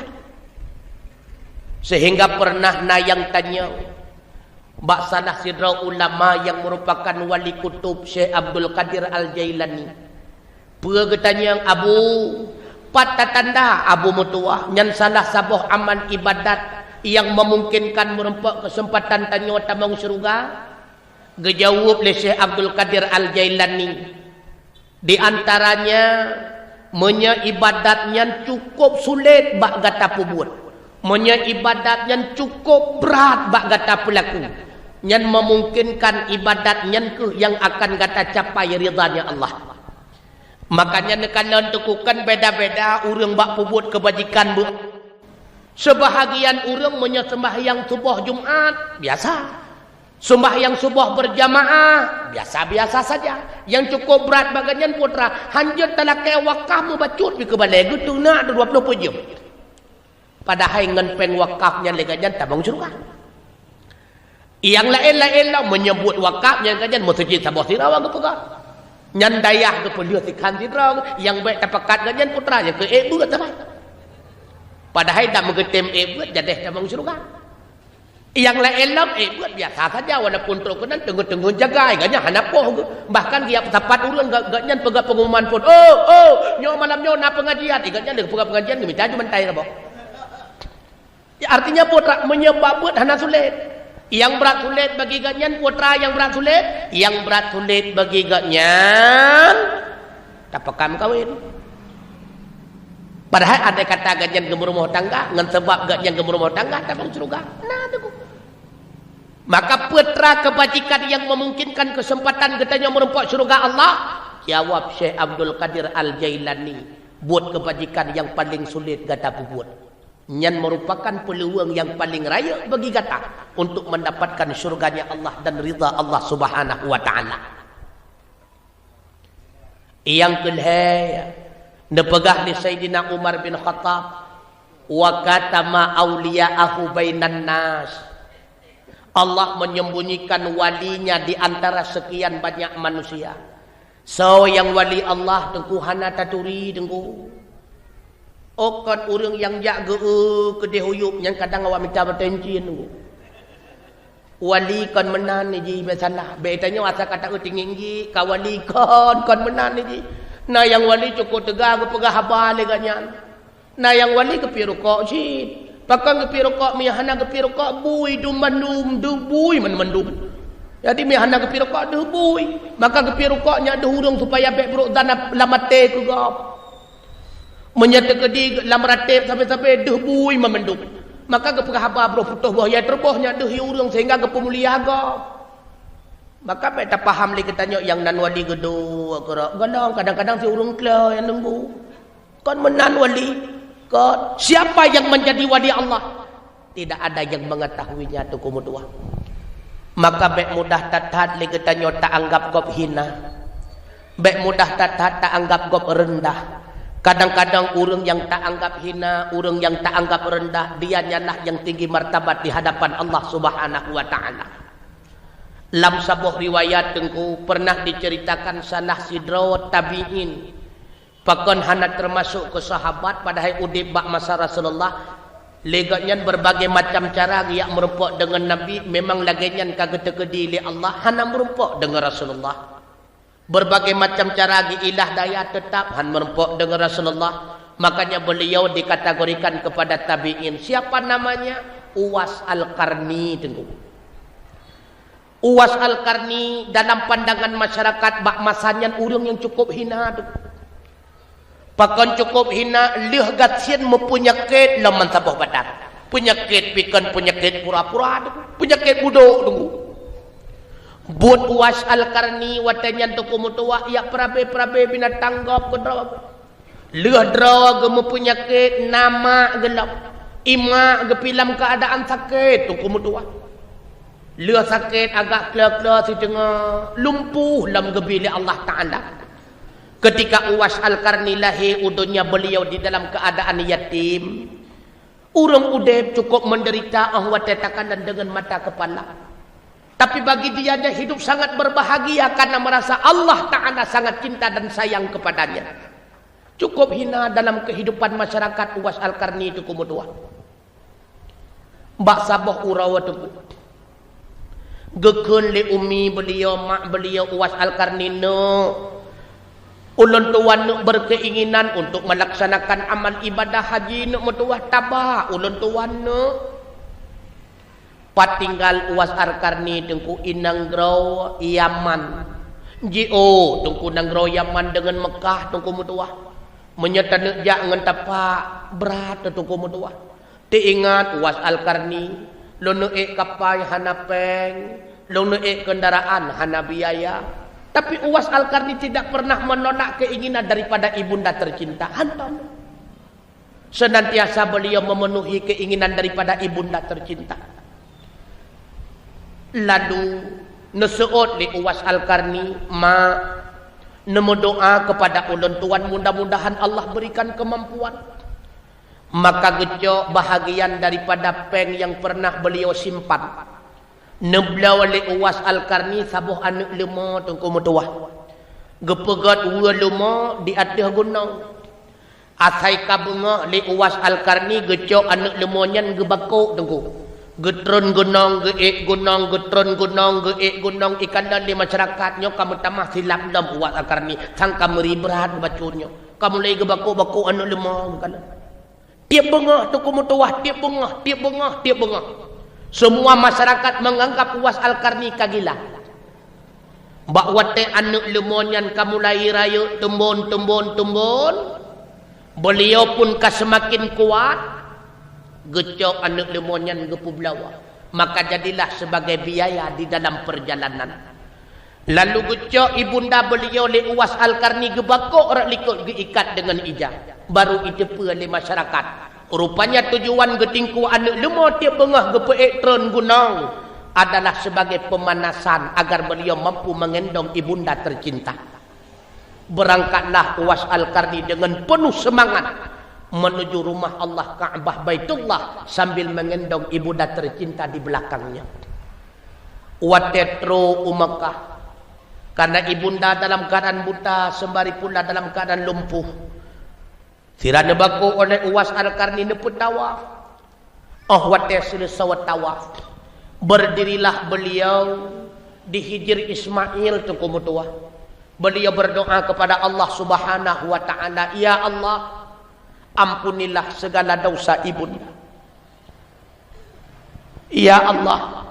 Seuhingga peureunah na nyang tanyong bak salah sidroe ulama nyang meurupakan wali kutub Syekh Abdul Qadir Al-Jailani. Peue geutanyong, "Abu, pat tatanda Abu meutuwah nyan salah saboh amal ibadat nyang meumungkinkan meurumpok keuseumpatan tanyoe tamong syeuruga?" Geujaweueb lé Syekh Abdul Qadir Al-Jailani, "Di antaranya, meunyoe ibadat nyan cukôp sulet bak gata peubuet, meunyoe ibadat nyan cukôp brat bak gata peulaku, nyan meumungkinkan ibadat nyan kheueh nyang akan gata capai ridhanya Allah." Makanya neukalon teukukan beda-beda ureuëng bak peubuet keubajikan bu. Seubahagian ureuëng meunyoe seumbahyang suboh Jumat, biasa. Sembahyang suboh berjamaah, biasa-biasa saja. Yang cukup berat bagi gobnyan putra, hanjeuet talakée wakaf meubacut pih keu balée, geuteunak dua ploh peuet jeuem. Padahai ngon péng wakaf nyan lé gobnyan tamong syeuruga. Nyang laén-laén lom meunyoe buet wakaf nyan gobnyan meuseujid saboh sidroe geupeugah. Nyan dayah geupeulheueh sikhan sidroe, nyang bék tapakat gobnyan putra nyang keu ék beuet saban. Padahai dak meugeutém ék beuet jadeh tamong syeuruga. Nyang laén lom ék beuet biasa saja, walaupun trok keunan teungoh-teungoh jagai, gobnyan hana poh geuh. Bahkan geujak peusapat ureuëng, gobnyan peugah pengumuman phon, "Oh, oh, nyoe malam nyoe na pengajian." Gobnyan lé peugah pengajian geumita ju bantai saboh. Ya, artinya putra meunyoe bak beuet hana sulet. Nyang brat sulet bagi gobnyan putra, nyang brat sulet, nyang brat sulet bagi gobnyan tapakat meukawen. Padahai andai kata gobnyan geumeurumoh tangga, ngon sabab gobnyan geumeurumoh tangga tamong syeuruga. Nah, teungku. Maka peue teuma keubajikan nyang memungkinkan keuseumpatan geutanyoe meurumpok syeuruga Allah? Jawab Syekh Abdul Qadir Al-Jailani, buet keubajikan nyang paleng sulet gata peubuet. Nyan merupakan peuluang nyang paleng rayeuk bagi gata untuk mendapatkan syurganya Allah dan ridha Allah Subhanahu wa Ta'ala. Nyang keulhée, neupeugah lé Saidina Umar bin Khattab, "Wa katama auliya'ahu bainan nas." Allah menyembunyikan walinya di antara sekian banyak manusia. Soe nyang wali Allah, teungku, hana taturi, teungku. Oh, kon ureuëng nyang jak geu-eu keudeh uyueb nyan kadang awak mita bateuncin, teungku. Wali kon meunan jih, bék salah. Bék tanyoe asai ka taeu tinggi-tinggi, ka wali kon, kon meunan jih. Na nyang wali cukôp teuga geupeugah haba lé gobnyan. Na nyang wali geupiep rukok cit. Pakon geupiep rukok, meunyo hana geupiep rukok, bui dum bandum, deuh bui man-, mandum. Jadi meunyo hana geupiep rukok, deuh bui. Maka geupiep rukok nyan deuh ureuëng supaya bék brôk zan lam até keu gob. Meunyo teukeudi lam ratéb sabe-sabe deuh bui man-, mandum. Maka geupeugah haba broh putôh boh yai teureubôh nyan deuh yue ureuëng sehingga geupeumulia gob. Maka bék tapaham lé geutanyoe nyang nan wali geuduek keurok. Golom kadang-kadang si ureuëng klo nyang deungon bu. Kon meunan wali. Kon siapa yang menjadi wali Allah? Tidak ada yang mengetahuinya, teungku meutuah. Maka bék mudah that-that lé geutanyoe taanggap gob hina. Bék mudah that-that taanggap gob reundah. Kadang-kadang ureuëng nyang taanggap hina, ureuëng nyang taanggap reundah, dia nyanlah nyang tinggi martabat di hadapan Allah Subhanahu wa Ta'ala. Lam saboh riwayat, teungku, pernah diceritakan salah sidroe tabi'in. Pakon hana teumasok keu sahabat, padahai udeb bak masa Rasulullah, lé gobnyan berbagai macam cara geujak meurumpok deungon Nabi, memang lagée nyan ka geuteukeudi lé Allah, hana meurumpok deungon Rasulullah. Berbagai macam cara geuilah daya, teutap han meurumpok deungon Rasulullah. Makanya beliau dikategorikan kepada tabi'in. Siapa namanya? Uwais Al-Qarni, teungku. Uwais Al-Qarni dalam pandangan masyarakat bak masa nyan ureuëng nyang cukôp hina, teungku. Pakon cukôp hina, lheueh gasien meupeunyakét lom meusaboh badan. Peunyakét pih kon peunyakét pura-pura, teungku. Peunyakét budôk, teungku. Buet Uwais Al-Qarni watée nyan, teungku meutuah, jak peurabe-peurabe binatang gob keudroe. Lheueh droe geuh meupeunyakét, na mak geuh lom. Ié mak geuh pih lam keuadaan sakét, teungku meutuah. Lheueh sakét agak klo-klo sideungoe, lumpuh lom geubi lé Allah Ta'ala. Ketika Uwais Al-Qarni lahé u donya, beliau di dalam keadaan yatim. Ureuëng udeb cukôp menderita óh watée takanan deungon mata keupala. Tapi bagi dia, dia hidup sangat berbahagia karena merasa Allah Ta'ala sangat cinta dan sayang kepadanya. Cukôp hina dalam kehidupan masyarakat Uwais Al-Qarni, teungku meutuah. Bak saboh uroe, teungku, geukheun lé umi beliau, mak beliau Uwais Al-Qarni, "Neuk, ulôn tuan neuk berkeinginan untuk melaksanakan amal ibadah haji, neuk meutuah, tabah ulôn tuan neuk." Pat tinggai Uwais Al-Qarni, teungku, i nanggroe Yaman. Jiôh, teungku, nanggroe Yaman deungon Meukah, teungku meutuah. Meunyoe taneuk jak ngon tapak, brat, teungku meutuah. Teuingat Uwais Al-Qarni, lôn neuék kapai hana péng, lôn neuék kendaraan hana biaya. Tapi Uwais Al-Qarni tidak pernah menolak keinginan daripada ibunda tercinta. Hantom. Senantiasa beliau memenuhi keinginan daripada ibunda tercinta. Lalu neuseuôt lé Uwais Al-Qarni, "Ma, neumeudoá keupada ulôn tuan, mudah-mudahan Allah berikan keumampuan." Maka geucok bahagian daripada péng nyang peureunah beuliau simpan. Neubloe lé Uwais Al-Qarni saboh aneuëk leumo, Teungku meutuwah. Geupeugét weue leumo di ateueh gunong. Asai ka beungoh lé Uwais Al-Qarni, geucok aneuëk leumo nyan geubakok, Teungku. Geutreun gunong, geuék gunong, geutreun gunong, geuék gunong, ikalon lé masyarakat, "Nyoe ka meutamah silap lom Uwais Al-Qarni, sang ka meuri brat bacut nyoe. Ka mulai geubakok-bakok aneuëk leumo," ikalon. Tieb beungoh, Teungku meutuwah, tieb beungoh, tieb beungoh, tieb beungoh. Semua masyarakat menganggap Uwais Al-Qarni ka gila. Bak watée aneuëk leumo nyan ka mulai rayeuk teumbon, teumbon, teumbon, beuliau pun ka seumaken kuat, geucok aneuëk leumo nyan geupeubloe, maka jadilah sebagai biaya di dalam perjalanan. Lalu geucok ibunda beuliau lé Uwais Al-Qarni, geubakok rot likot, geuikat deungon ija, baru iteupeue lé masyarakat. Rupanya tujuan geutingku aneuëk leumo tieb beungoh geupeuék treun gunong adalah sebagai pemanasan agar beliau mampu menggendong ibunda tercinta. Berangkatlah Uwais Al-Qarni dengan penuh semangat menuju rumah Allah, Ka'bah Baitullah, sambil menggendong ibunda tercinta di belakangnya. Watée trok u Makkah, karena ibunda dalam keadaan buta, sembari pula dalam keadaan lumpuh, sira neubakok oleh Uwais Al-Qarni neupeutawaf. Óh watée seuleusoe tawaf, berdirilah beliau di Hijir Ismail, Teungku meutuwah. Beliau berdoa kepada Allah Subhanahu wa Ta'ala, "Ya Allah, ampunilah segala dosa ibunda. Ya Allah,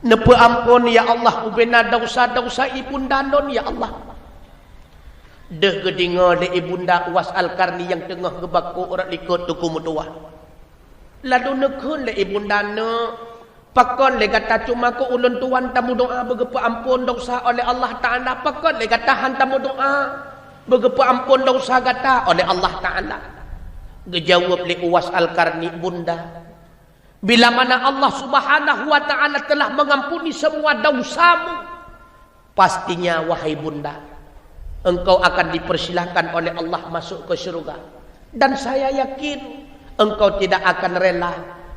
neupeuampon, ya Allah, ubena dosa-dosa ibunda lôn, ya Allah." Deuh geudeungoe lé ibunda Uwais Al-Qarni nyang teungoh geubakok rot likot, Teungku meutuwah. Lalu neukheun lé ibunda, "Neuk, pakon lé gata cuma keu ulôn tuan tameudoá beugeupeuampon dosa oleh Allah Ta'ala? Pakon lé gata han tameudoá beugeupeuampon dosa gata oleh Allah Ta'ala?" Geujaweueb lé Uwais Al-Qarni, "Bunda, bila mana Allah Subhanahu wa Ta'ala telah mengampuni semua dosamu, pastinya, wahai bunda, engkau akan dipersilahkan oleh Allah masuk ke syurga. Dan saya yakin, engkau tidak akan rela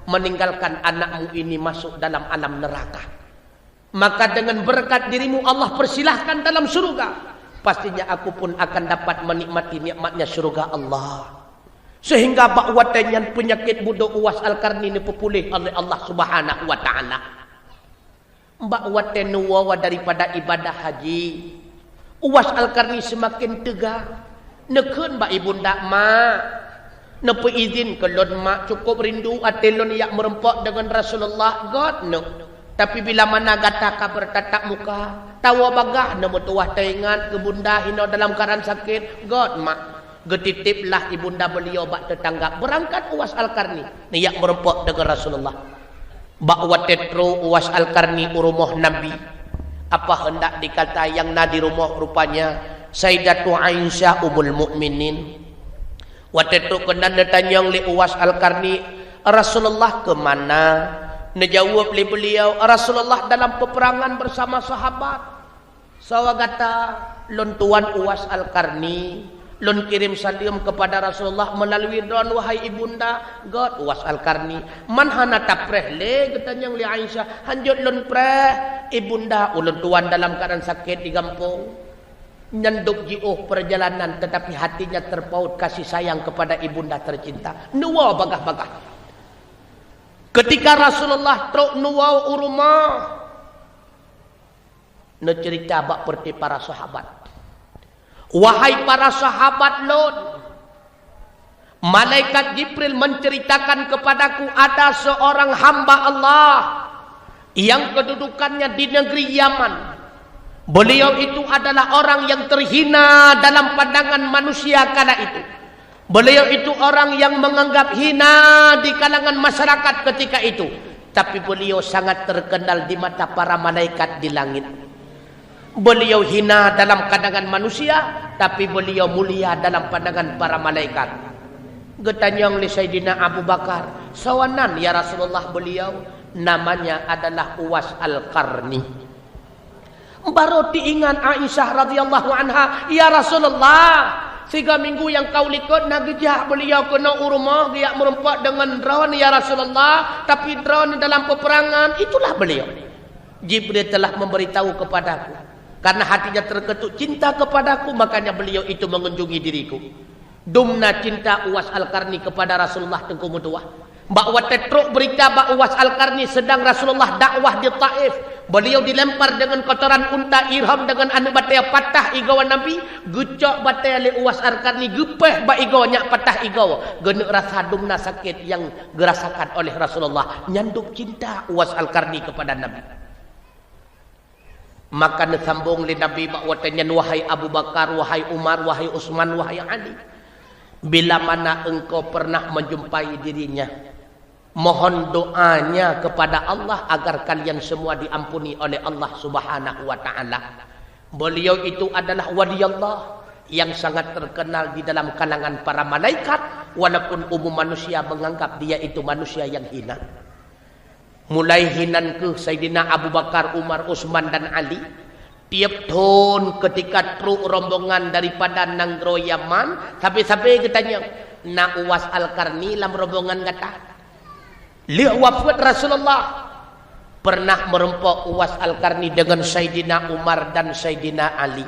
meninggalkan anakmu ini masuk dalam alam neraka. Maka dengan berkat dirimu Allah persilahkan dalam syurga, pastinya aku pun akan dapat menikmati nikmatnya syurga Allah." Sehingga bak watée nyan peunyakét budok Uwais Al-Qarni neupeupuléh oleh Allah Subhanahu wa Ta'ala. Bak watée neuwoe daripada ibadah haji, Uwais Al-Qarni seumaken teuga. Neukheun bak ibunda, "Ma, neupeuizin keu lôn, Ma, cukup rindu até lôn jak meureumpok deungon Rasulullah." "Göt, Neuk. Tapi bila mana gata ka beurtatap muka, tawoe bagaih neumeutuwah taingat keu bunda hinoe dalam keuadaan sakét." "Göt, Ma." Geutitiplah ibunda beliau bak teutangga, beurangkat Uwais Al-Qarni neujak meureumpok deungon Rasulullah. Bak watée trok Uwais Al-Qarni u rumoh Nabi, apa hendak dikata nyang na di rumoh, rupanya Saidatu Aisyah Ummul Mukminin. Watée trok keunan neutanyong lé Uwais Al-Qarni, "Rasulullah keu mana?" Neujaweueb lé beliau, "Rasulullah dalam peperangan bersama sahabat." "Soe gata?" "Lôn tuan Uwais Al-Qarni. Lôn kirém saleuem keupada Rasulullah meulalui droeneuh, wahai ibunda." "Göt, Uwais Al-Qarni." "Man hana tapreh lé?" geutanyong lé Aisyah. "Hanjeuet lôn preh, ibunda, ulôn tuan dalam keuadaan sakét di gampông." Nyan dok jiôh peurjalanan, tetapi hatinya terpaut kasih sayang kepada ibunda tercinta. Neuwoe bagaih-bagaih. Ketika Rasulullah trok neuwoe u rumoh, neuceurita bak peureute para sahabat, "Wahai para sahabat lôn, malaikat Jibril menceritakan kepadaku ada seorang hamba Allah yang kedudukannya di negeri Yaman. Beliau itu adalah orang yang terhina dalam pandangan manusia kala itu. Beliau itu orang yang menganggap hina di kalangan masyarakat ketika itu, tapi beliau sangat terkenal di mata para malaikat di langit. Beliau hina dalam pandangan manusia, tapi beliau mulia dalam pandangan para malaikat." Geutanyong lé Saidina Abu Bakar, "Soe nan, ya Rasulullah, beliau?" Namanya adalah Uwais Al-Qarni. Baru teuingat Aisyah radhiyallahu anha, "Ya Rasulullah, siga minggu nyang ka u likot na geujak beliau keunoe u rumoh geujak meurumpok deungon droeneuh, ya Rasulullah, tapi droeneuh dalam peperangan, itulah beliau. Jibril telah memberitahu kepadaku, karena hatinya terketuk cinta kepadaku, makanya beliau itu mengunjungi diriku." Dumna cinta Uwais Al-Qarni kepada Rasulullah, Teungku meutuah. Bak watée trok beurita bak Uwais Al-Qarni sedang Rasulullah dakwah di Taif, beliau dilempar dengan kotoran unta, ihram dengan aneuëk batée, patah igoe Nabi, geucok batée lé Uwais Al-Qarni, geupéh bak igoe nyan, patah igoe, geuneuk rasa dumna sakét nyang geurasakan oleh Rasulullah. Nyan dum cinta Uwais Al-Qarni kepada Nabi. Maka neusambong lé Nabi bak watée nyan, "Wahai Abu Bakar, wahai Umar, wahai Utsman, wahai Ali, bila mana engkau pernah menjumpai dirinya, mohon doanya kepada Allah agar kalian semua diampuni oleh Allah Subhanahu wa Ta'ala. Beliau itu adalah wali Allah yang sangat terkenal di dalam kalangan para malaikat, walaupun umum manusia menganggap dia itu manusia yang hina." Mulai hinan kheueh Saidina Abu Bakar, Umar, Utsman, dan Ali, tiep thon ketika trok rombongan daripada nanggroe Yaman, sabe-sabe geutanyong, "Na Uwais Al-Qarni lam rombongan gata?" Lheueh wafeuet Rasulullah, pernah meurumpok Uwais Al-Qarni deungon Saidina Umar dan Saidina Ali.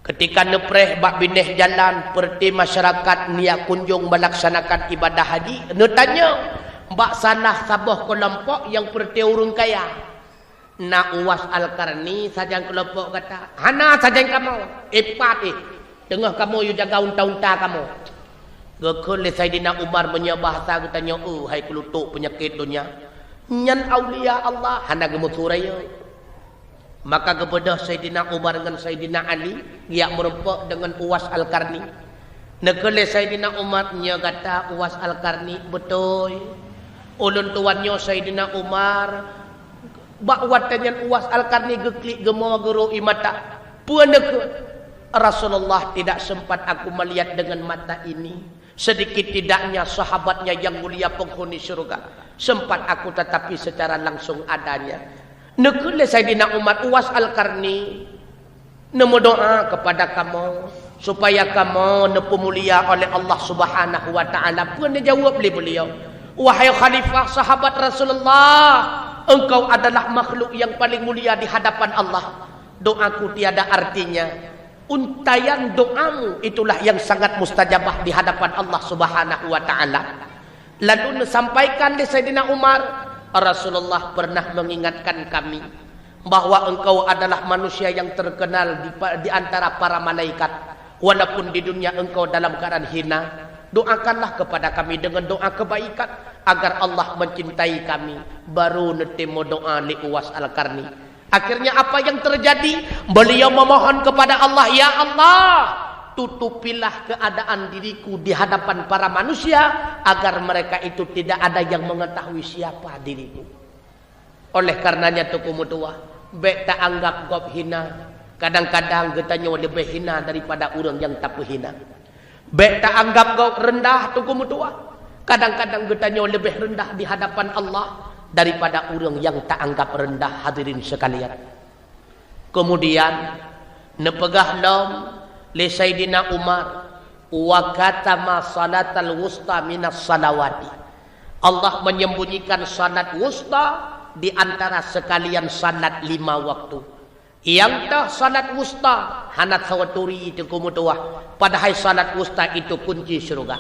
Ketika neupreh bak binéh jalan, peureuté masyarakat neujak kunjong melaksanakan ibadah haji, neutanyong bak salah saboh keulompok nyang peureuté ureuëng kaya, "Na Uwais Al-Qarni sajan keulompok gata?" "Hana sajan kamoe, ipat eh, teungoh kamoe yue jaga unta-unta kamoe." Geukheun lé Saidina Umar, "Meunyoe bahasa geutanyoe, hai keulotok peunyakét donya, nyan aulia Allah, hana geumeusu rayeuk." Maka geubeudôh Saidina Umar ngon Saidina Ali geujak meurumpok deungon Uwais Al-Qarni. Neukheun lé Saidina Umar, "Nyoe gata Uwais Al-Qarni?" "Beutôi, ulôn tuan nyoe Saidina Umar." Bak watée nyan Uwais Al-Qarni geuklik geumo geuro ie mata. Peue neukheun? "Rasulullah tidak sempat aku melihat dengan mata ini. Sedikit tidaknya sahabatnya yang mulia penghuni syurga sempat aku tatapi secara langsung adanya." Neukheun lé Saidina Umar, "Uwais Al-Qarni neumeudoá kepada kamoe supaya kamoe neupeumulia oleh Allah Subhanahu wa Ta'ala." Peue neujaweueb lé beliau? "Wahai khalifah, sahabat Rasulullah, engkau adalah makhluk yang paling mulia di hadapan Allah. Doaku tiada artinya. Untaian doamu itulah yang sangat mustajabah di hadapan Allah Subhanahu wa Ta'ala." Lalu neusampaikan lé Saidina Umar, "Rasulullah pernah mengingatkan kami bahwa engkau adalah manusia yang terkenal di pa-, di antara para malaikat. Walaupun di dunia engkau dalam keadaan hina, doakanlah kepada kami dengan doa kebaikan agar Allah mencintai kami." Baru neuteumé doa lé Uwais Al-Qarni. Akhirnya apa yang terjadi? Beliau memohon kepada Allah, "Ya Allah, tutupilah keadaan diriku di hadapan para manusia, agar mereka itu tidak ada yang mengetahui siapa diriku." Oleh karenanya, Teungku meutuah, bék taanggap gob hina. Kadang-kadang geutanyoe leubeh hina daripada ureuëng nyang tapeuhina. Bék taanggap gob reundah, Teungku meutuah. Kadang-kadang geutanyoe leubeh reundah di hadapan Allah daripada ureuëng nyang taanggap reundah, hadirin sekalian. Kemudian, neupeugah lom lé Saidina Umar, "Wa katama salatal wusta minas salawati." Allah menyembunyikan salat wusta di antara sekalian salat lima waktu. Nyang toh salat wusta hana soe turi, Teungku meutuah, padahai salat wusta itu kunci syurga.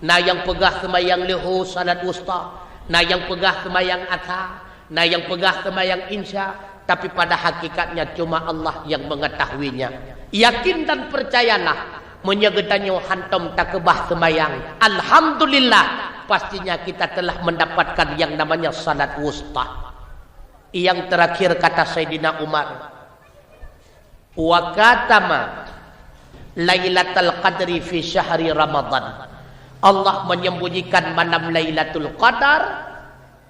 Na nyang peugah seumayang leuhô salat wusta, na nyang peugah seumayang asa, na nyang peugah seumayang insya, tapi pada hakikatnya cuma Allah yang mengetahuinya. Yakin dan percayalah, meunyoe geutanyoe hantom takeubah seumayang, alhamdulillah, pastinya kita telah mendapatkan yang namanya salat wusta. Yang terakhir kata Saidina Umar, "Wa katama Lailatul Qadri fi syahri Ramadan." Allah menyembunyikan malam Lailatul Qadar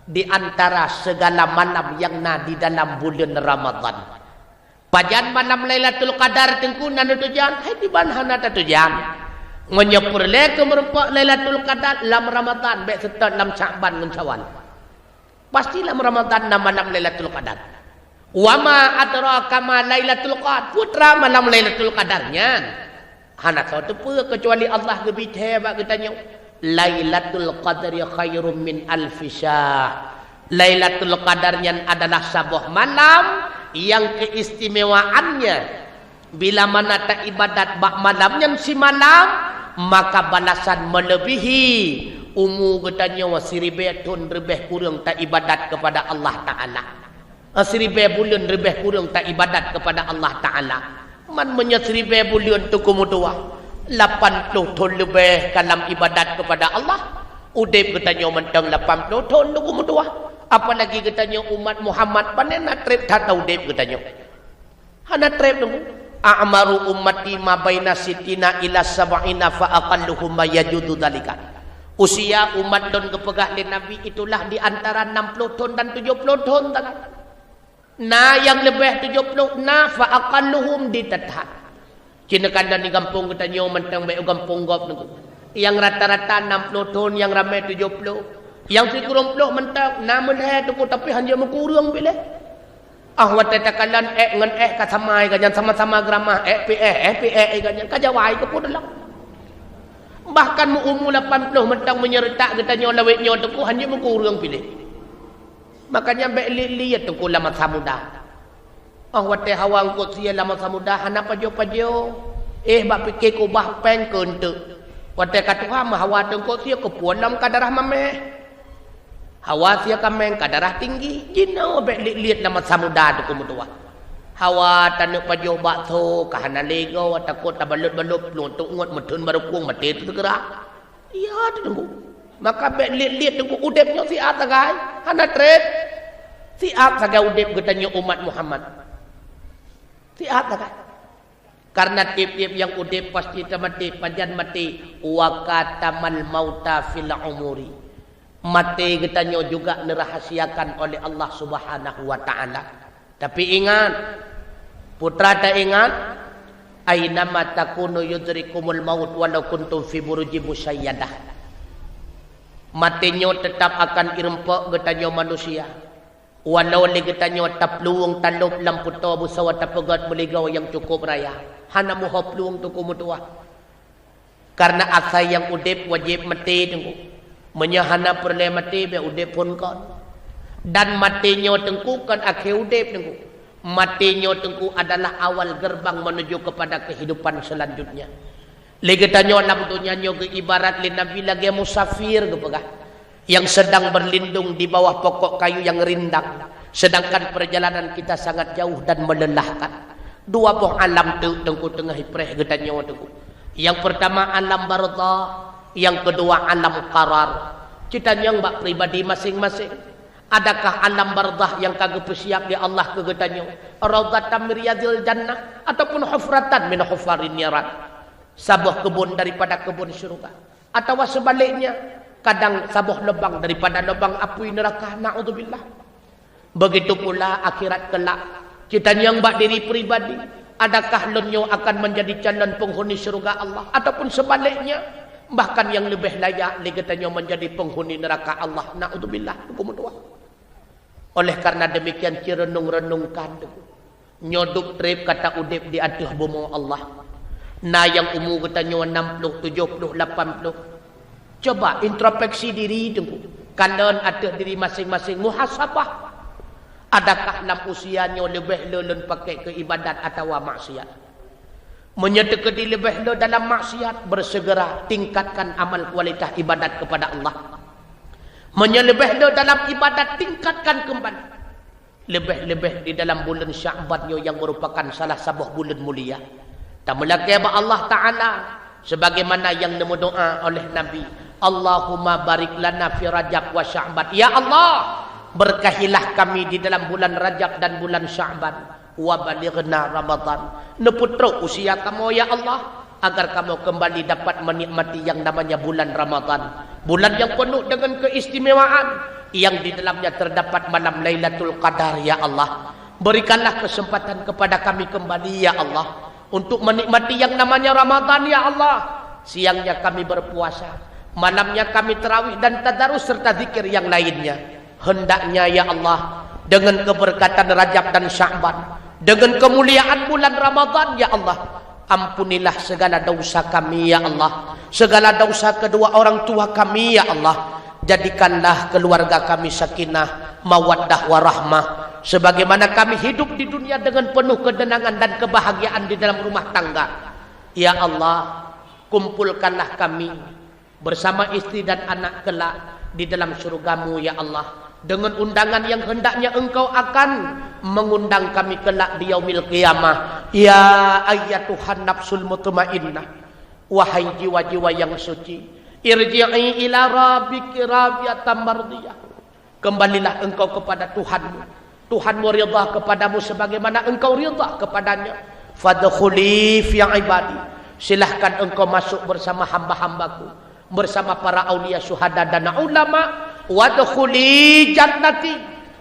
di antara segala malam yang na di dalam bulan Ramadan. Pajan malam Lailatul Qadar, Teungku, na neuteujan? Hai, kiban hana tatujan. Meunyoe peureulée keu meurumpok Lailatul Qadar lam Ramadan, bék seutôt lam Syakban ngon Syawal. Pasti lam Ramadan na malam Lailatul Qadar. Wa ma adraka ma Lailatul Qadar. Peue teuma malam Lailatul Qadar nyan? Hana soe teupeu keucuali Allah geubri thèe bak geutanyoe. Lailatul Qadri khairum min alfi syahr. Lailatul Qadar nyan adalah saboh malam nyang keuistimewaannya, bila mana taibadat bak malam nyan simalam, maka balasan meuleubèhi umu geutanyoe siribèe thôn leubèh kureueng taibadat keupada Allah Ta'ala. Siribèe buleuen leubèh kureueng taibadat keupada Allah Ta'ala. Man meunyoe siribèe buleuen Teungku meutuwah, lapan ploh thôn leubèh ka lam ibadat keupada Allah, udép geutanyoe mantong lapan ploh thôn Teungku meutuwah. Apalagi geutanyoe umat Muhammad, pane na trép that udép geutanyoe. Hana trép Teungku. A'maru ummati ma baina sittina ila sab'ina fa aqalluhum ma yajuzu dzalika. Usia umat lôn geupeugah lé Nabi itulah di antara enam ploh thôn dan tujoh ploh thôn sagai. Na nyang leubeh tujoh ploh na, fa aqalluhum di that-that. Cit neukalon di gampông geutanyoe mantong bèk u gampông gob Teungku. Nyang rata-rata enam ploh thôn, nyang ramè tujoh ploh. Nyang sikureueng ploh mantong na meulhèe Teungku, tapi hanjeuet meukureueng piléh. Ah, watèe takalon èk ngon èh ka sama geuh nyan, sama-sama geuramah, èk pih èh, èh pih èh geuh nyan, ka jawai keupeue dalam. Bahkan meu-umu lapan ploh mantong meunyeureutak geutanyoe lawét nyoe Teungku hanjeuet meukureueng piléh. Makanya bèk liet-liet Teungku lam masa muda. Oh, watèe hawa eungkôt sie lam masa muda hana pajoh-pajoh. Eh, bak pike kubah péng keu eunteuk. Watèe ka tuha meuhawa teungkôt sie keupeue lom ka darah maméh. Hawa sie kaméng ka darah tinggi. Jinoe bèk liet-liet lam masa muda Teungku meutuwah. Hawa taneuk pajoh bakso ka hana lé goe, takot tabalot-balot plueng teuk ngot meutheun barukung maté teuk geura. Iya, Teungku. Maka bèk liet-liet Teungku udép nyoe siat sagai, hana trép. Siat sagai udép geutanyoe umat Muhammad. Siat sagai. Karena tiep-tiep nyang udép pasti tamaté, pajan maté. Wa katamal mauta fil umuri. Maté geutanyoe juga neurahasiakan oleh Allah Subhanahu wa Ta'ala. Tapi ingat, putra taingat, "Ainama takunu yudrikumul maut walau kuntum fi burujin musyayyadah." Maté nyoe teutap akan ireumpok geutanyoe manusia. Walau lé geutanyoe taplueng talôb lam peutoe beusoe tapeugöt meuligoe nyang cukôp raya, hana meuho plueng Teungku meutuwah. Karena asai nyang udép wajéb maté Teungku. Meunyoe hana peureulèe maté, bèk udép phôn kon. Dan maté nyoe Teungku kon akhé udép Teungku. Maté nyoe Teungku adalah awal gerbang menuju kepada kehidupan selanjutnya. Lé geutanyoe lam donya nyoe geuibarat lé Nabi lagèe musafir geupeugah, nyang sedang berlindung di bawah pokok kayu yang rindang, sedangkan perjalanan kita sangat jauh dan melelahkan. Dua boh alam teuk Teungku teungoh ipreh geutanyoe Teungku. Nyang peurtama alam barzah, nyang keudua alam qarar. Cit tanyong bak pribadi maséng-maséng. Adakah alam barzah nyang ka geupeusiap lé Allah keu geutanyoe? Raudhatan min riyadhil jannah ataupun hufratan min hufarin niran? Saboh keubon daripada keubon syeuruga. Atawa seubaliknya, kadang saboh lubang daripada lubang apui neuraka, naudzubillah. Begitu pula akhirat kelak. Cit tanyong bak diri pribadi, adakah lôn nyoe akan menjadi calon penghuni syeuruga Allah? Ataupun seubaliknya, bahkan nyang leubeh layak lé geutanyoe menjadi penghuni neuraka Allah, naudzubillah, Teungku meutuwah. Oleh karena demikian, cireunong-reunongkan Teungku. Nyoe dub trép ka ta udép di ateueh bumoe Allah. Na nyang umu geutanyoe nam ploh, tujoh ploh, lapan ploh. Coba introspeksi diri Teungku. Kalon ateueh diri maséng-maséng, muhasabah. Adakah lam usia nyoe leubeh le lôn paké keu ibadat atawa maksiat? Meunyoe teukeudi leubeh le dalam maksiat, bersegera tingkatkan amal kualitas ibadat kepada Allah. Meunyoe leubeh le dalam ibadat, tingkatkan keumbali. Leubeh-leubeh di dalam buleuen Sya'ban nyoe nyang meurupakan salah saboh buleuen mulia. Tameulakée bak Allah Ta'ala, sebagaimana nyang neumeudoá oleh Nabi, "Allahumma barik lana fi Rajab wa Sya'ban." Ya Allah, berkahilah kami di dalam bulan Rajab dan bulan Sya'ban. Wa balighna Ramadan. Neupeutrok usia kamoe, ya Allah, agar kamoe keumbali dapat meunikmati nyang namanya bulan Ramadan. Bulan nyang peunuh dengan keistimewaan, yang di dalamnya terdapat malam Lailatul Qadar, ya Allah. Berikanlah kesempatan kepada kami kembali, ya Allah, untuk menikmati yang namanya Ramadan, ya Allah. Siangnya kami berpuasa, malamnya kami tarawih dan tadarus serta zikir yang lainnya. Hendaknya, ya Allah, dengan keberkatan Rajab dan Sya'ban, dengan kemuliaan bulan Ramadan, ya Allah, ampunilah segala dosa kami, ya Allah, segala dosa kedua orang tua kami, ya Allah. Jadikanlah keluarga kami sakinah, mawaddah, warahmah, sebagaimana kami hidup di dunia dengan penuh ketenangan dan kebahagiaan di dalam rumah tangga. Ya Allah, kumpulkanlah kami bersama istri dan anak kelak di dalam syurga-Mu, ya Allah, dengan undangan yang hendaknya Engkau akan mengundang kami kelak di yaumil qiyamah. Ya ayyatuhan nafsul mutmainnah, wahai jiwa-jiwa yang suci, irji'i ila rabbiki radiyatan mardiyah. Kembalilah engkau kepada Tuhanmu. Tuhanmu ridha kepadamu sebagaimana engkau ridha kepadanya. Fadkhuli fi ibadi. Silahkan engkau masuk bersama hamba-hambaku, bersama para aulia, syuhada, dan ulama. Wadkhuli jannati.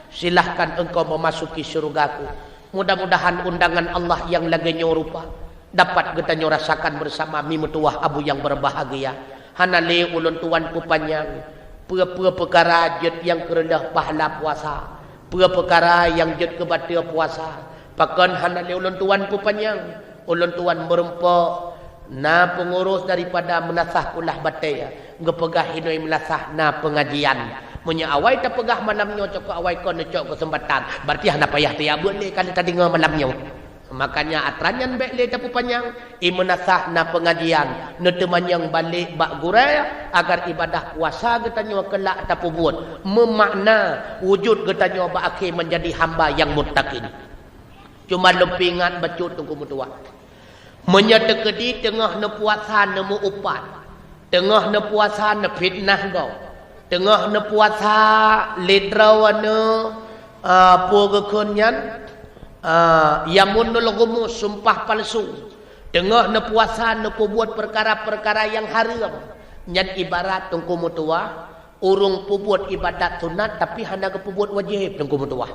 Silahkan engkau memasuki syurgaku. Mudah-mudahan undangan Allah yang lagée nyoe rupa dapat geutanyoe rasakan bersama mi meutuwah abu nyang berbahagia. Hana lé ulôn tuan peupanyang peue-peue peukara jeuet nyang keureuleuh pahala puasa, peue peukara nyang jeuet keu batée puasa. Pakon hana lé ulôn tuan peupanyang? Ulôn tuan meurumpok na peungurus daripada meunasah kulah batée, geupeugah inoi meunasah na peungajian. Meunyoe awai tapeugah malam nyoe cukôp awai kon neucok keuseumpatan, berarti hana payah tajak beuet lé ka lheueh tadeungoe malam nyoe. Makanya atra nyan bék lé tapeupanyang, i meunasah na peungajian, neuteumanyong balek bak gurée, agar ibadah puasa geutanyoe keulak tapeubuet, meumakna wujud geutanyoe bak akhé menjadi hamba nyang muttaqin. Cuma lôn peuingat bacut Teungku meutuwah. Meunyoe teukeudi teungoh neupuasa neumeuupat, teungoh neupuasa neufitnah gob, teungoh neupuasa lé droe neu, a, peue geukheun nyan, a, yaminul ghumus, sumpah palsu, teungoh neupuasa neupeubuet peukara-peukara nyang hareuem, nyan ibarat Teungku meutuwah, ureuëng peubuet ibadat sunat tapi hana geupeubuet wajéb Teungku meutuwah.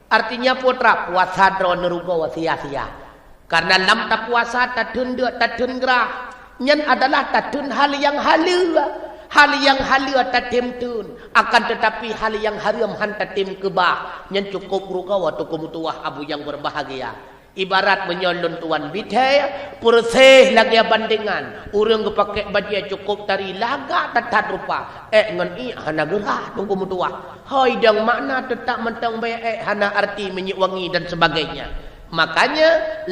Artinya peue teuma puasa droe neurugoe sia-sia. Karena lam tapuasa tatheun deuk tatheun grah, nyan adalah tatheun hal nyang haleue. Hal nyang haleue tatem theun, akan tetapi hal nyang hareuem han tatem keubah. Nyan cukôp rugoe Teungku meutuwah abu nyang berbahagia. Ibarat meunyoe lôn tuan bithée, peureuseh lagée bandengan. Ureuëng geupakék bajée cukôp tari lagak that-that rupa. Ék ngon iek hana geurhah Teungku meutuwah. Hôi dong makna teutab mantong bék ék hana arti minyeuk wangi dan sebagainya. Makanya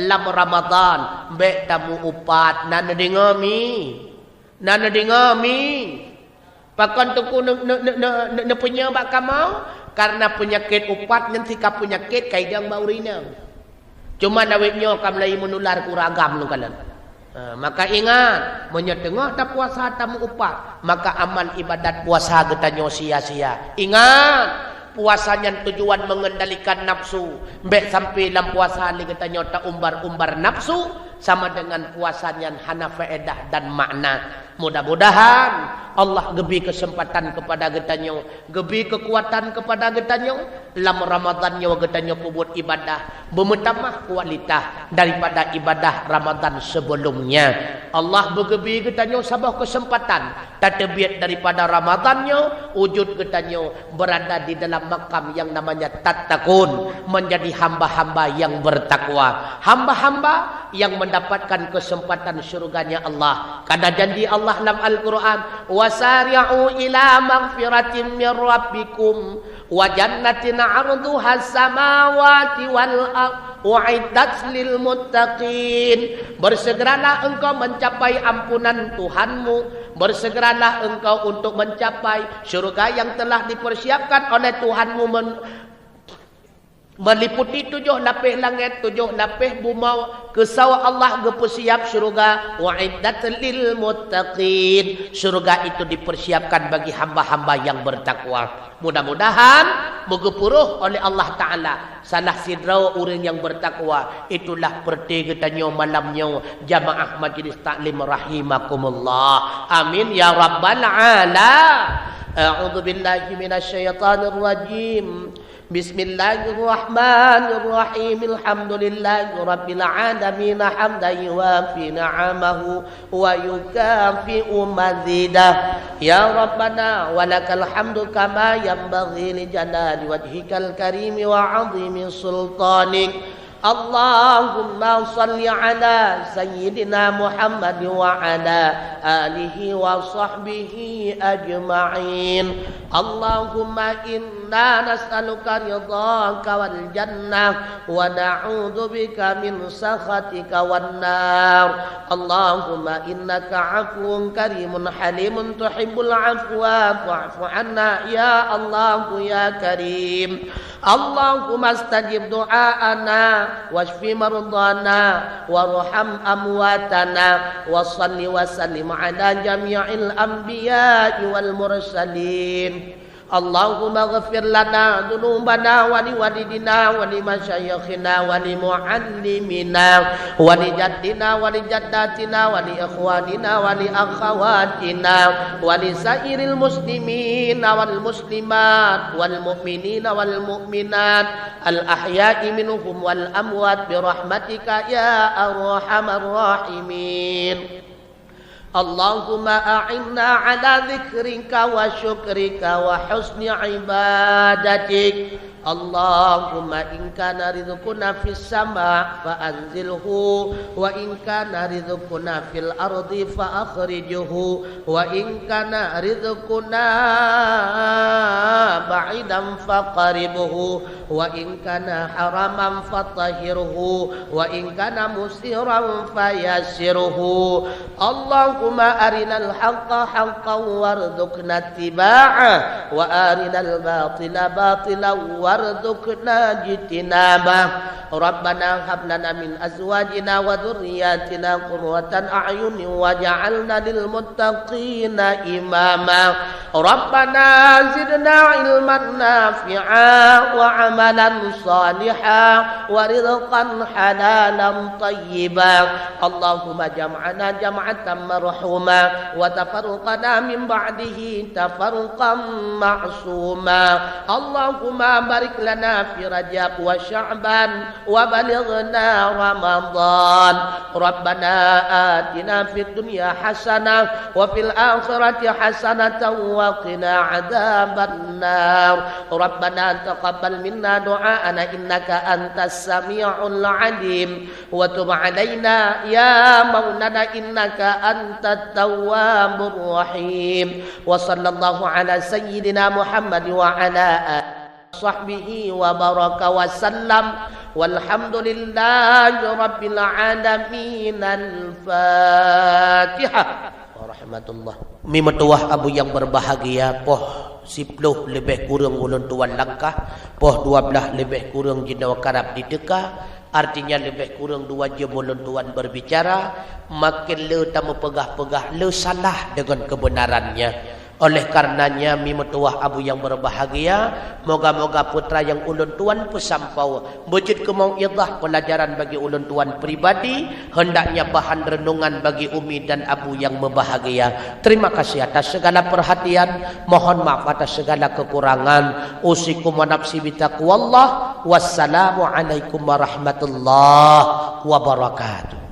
lam Ramadan bék tameuupat, na neudeungoe mi. Na neudeungoe mi. Pakon Teungku ne-, ne-, ne-, ne-, ne-, neupeunyoe bak kamoe? Karena peunyakét upat nyan sika peunyakét ka idong bak ureuëng inong. Cuma awét nyoe ka mulai meunular keu ureuëng agam lôn kalon. Ha, maka ingat, meunyoe teungoh tapuasa tameuupat, maka amal ibadat puasa geutanyoe sia-sia. Ingat, puasa nyan tujuan mengendalikan nafsu. Bék sampai lam puasa lé geutanyoe taumbar-umbar nafsu, sama dengan puasa nyan hana faedah dan makna. Mudah-mudahan Allah geubri keuseumpatan keupada geutanyoe, geubri keukuatan keupada geutanyoe, lam Ramadan nyoe geutanyoe peubuet ibadah beumeutamah kualitas daripada ibadah Ramadan sebelumnya. Allah beugeubri geutanyoe saboh keuseumpatan tateubiet daripada Ramadan nyoe, wujud geutanyoe berada di dalam makam yang namanya tattaqun, menjadi hamba-hamba yang bertakwa, hamba-hamba yang mendapatkan keuseumpatan syurganya Allah. Karena janji Allah lam Al-Quran, "Wasari'u ila maghfiratin mir rabbikum wa jannatin 'arduhas samawati wal ard u'iddat lil muttaqin." Bersegeralah engkau mencapai ampunan Tuhanmu, bersegeralah engkau untuk mencapai syurga yang telah dipersiapkan oleh Tuhanmu men-, meliputi tujoh lapéh langét, tujoh lapéh bumoe. Keu soe Allah geupeusiap syurga? U'iddat lil muttaqin. Syurga itu dipersiapkan bagi hamba-hamba yang bertakwa. Mudah-mudahan meugeupeuroh oleh Allah Ta'ala salah sidroe ureuëng nyang bertakwa. Itulah peureuté geutanyoe malam nyoe, jamaah majlis taklim rahimakumullah. Amin ya rabbal ala. A'udzubillahi minasyaitonirrajim. بسم الله الرحمن الرحيم. الحمد لله رب العالمين، حمدا يوافي نعمه ويكافئ مزيده. يا ربنا ولك الحمد كما ينبغي لجلال وجهك الكريم وعظيم سلطانك. اللهم صل على سيدنا محمد وعلى آله وصحبه أجمعين. اللهم إنا نسألك رضاك والجنة ونعوذ بك من سخطك والنار. اللهم إنك عفو كريم حليم تحب العفو فاعف عنا يا الله يا كريم. اللهم استجب دعاءنا واشف مرضانا وارحم أمواتنا وصل وسلم على جميع الأنبياء والمرسلين. اللهم اغفر لنا ذنوبنا ولوالدينا ولمشايخنا ولمعلمينا ولجدنا ولجداتنا ولإخواننا ولأخواتنا ولسائر المسلمين والمسلمات والمؤمنين والمؤمنات الأحياء منهم والأموات برحمتك يا أرحم الراحمين. اللهم أعنا على ذكرك وشكرك وحسن عبادتك. اللهم إن كان رزقنا في السماء فأنزله، وإن كان رزقنا في الأرض فأخرجه، وإن كان رزقنا بعيدا فقربه، وإن كان حراما فطهره، وإن كان مسرا فيسره. اللهم أرنا الحق حقا وارزقنا اتباعه، وأرنا الباطل باطلا وارزقنا اجتنابه. ربنا هب لنا من أزواجنا وذرياتنا قرة أعين واجعلنا للمتقين إماما. ربنا زدنا علما نافعا وعملا صالحا ورزقا حلالا طيبا. اللهم جمعنا جمعة مرحوما وتفرقنا من بعده تفرقا معصوما. اللهم بارك لنا في رجب وشعبان وبلغنا رمضان. ربنا آتنا في الدنيا حسنة وفي الآخرة حسنة وقنا عذاب النار. ربنا تقبل منا دعاءنا إنك أنت السميع العليم وتب علينا يا مولانا إنك أنت التواب الرحيم. وصلى الله على سيدنا محمد وعلى آله وصحبه وبارك وسلم. والحمد لله رب العالمين. الفاتحة. Warahmatullah. Mi meutuwah Abu nyang berbahagia, poh siploh leubeh kureueng ulôn tuan langkah, poh dua blaih leubeh kureueng jinoe karab jiteuka, artinya leubeh kureueng dua jeuem ulôn tuan berbicara, maken le tameupeugah-peugah le salah deungon keubeunaran nyan. Oleh karenanya, mi meutuwah Abu nyang berbahagia, moga-moga peue nyang ulôn tuan peusampoe beujeuet keu mau'izah, peulajaran bagi ulôn tuan pribadi, hendaknya bahan renungan bagi umi dan abu nyang meubahagia. Terima kasih atas segala perhatian, mohon maaf atas segala kekurangan. Usikum wa nafsi bitaqwallah. Wassalamualaikum warahmatullahi wabarakatuh.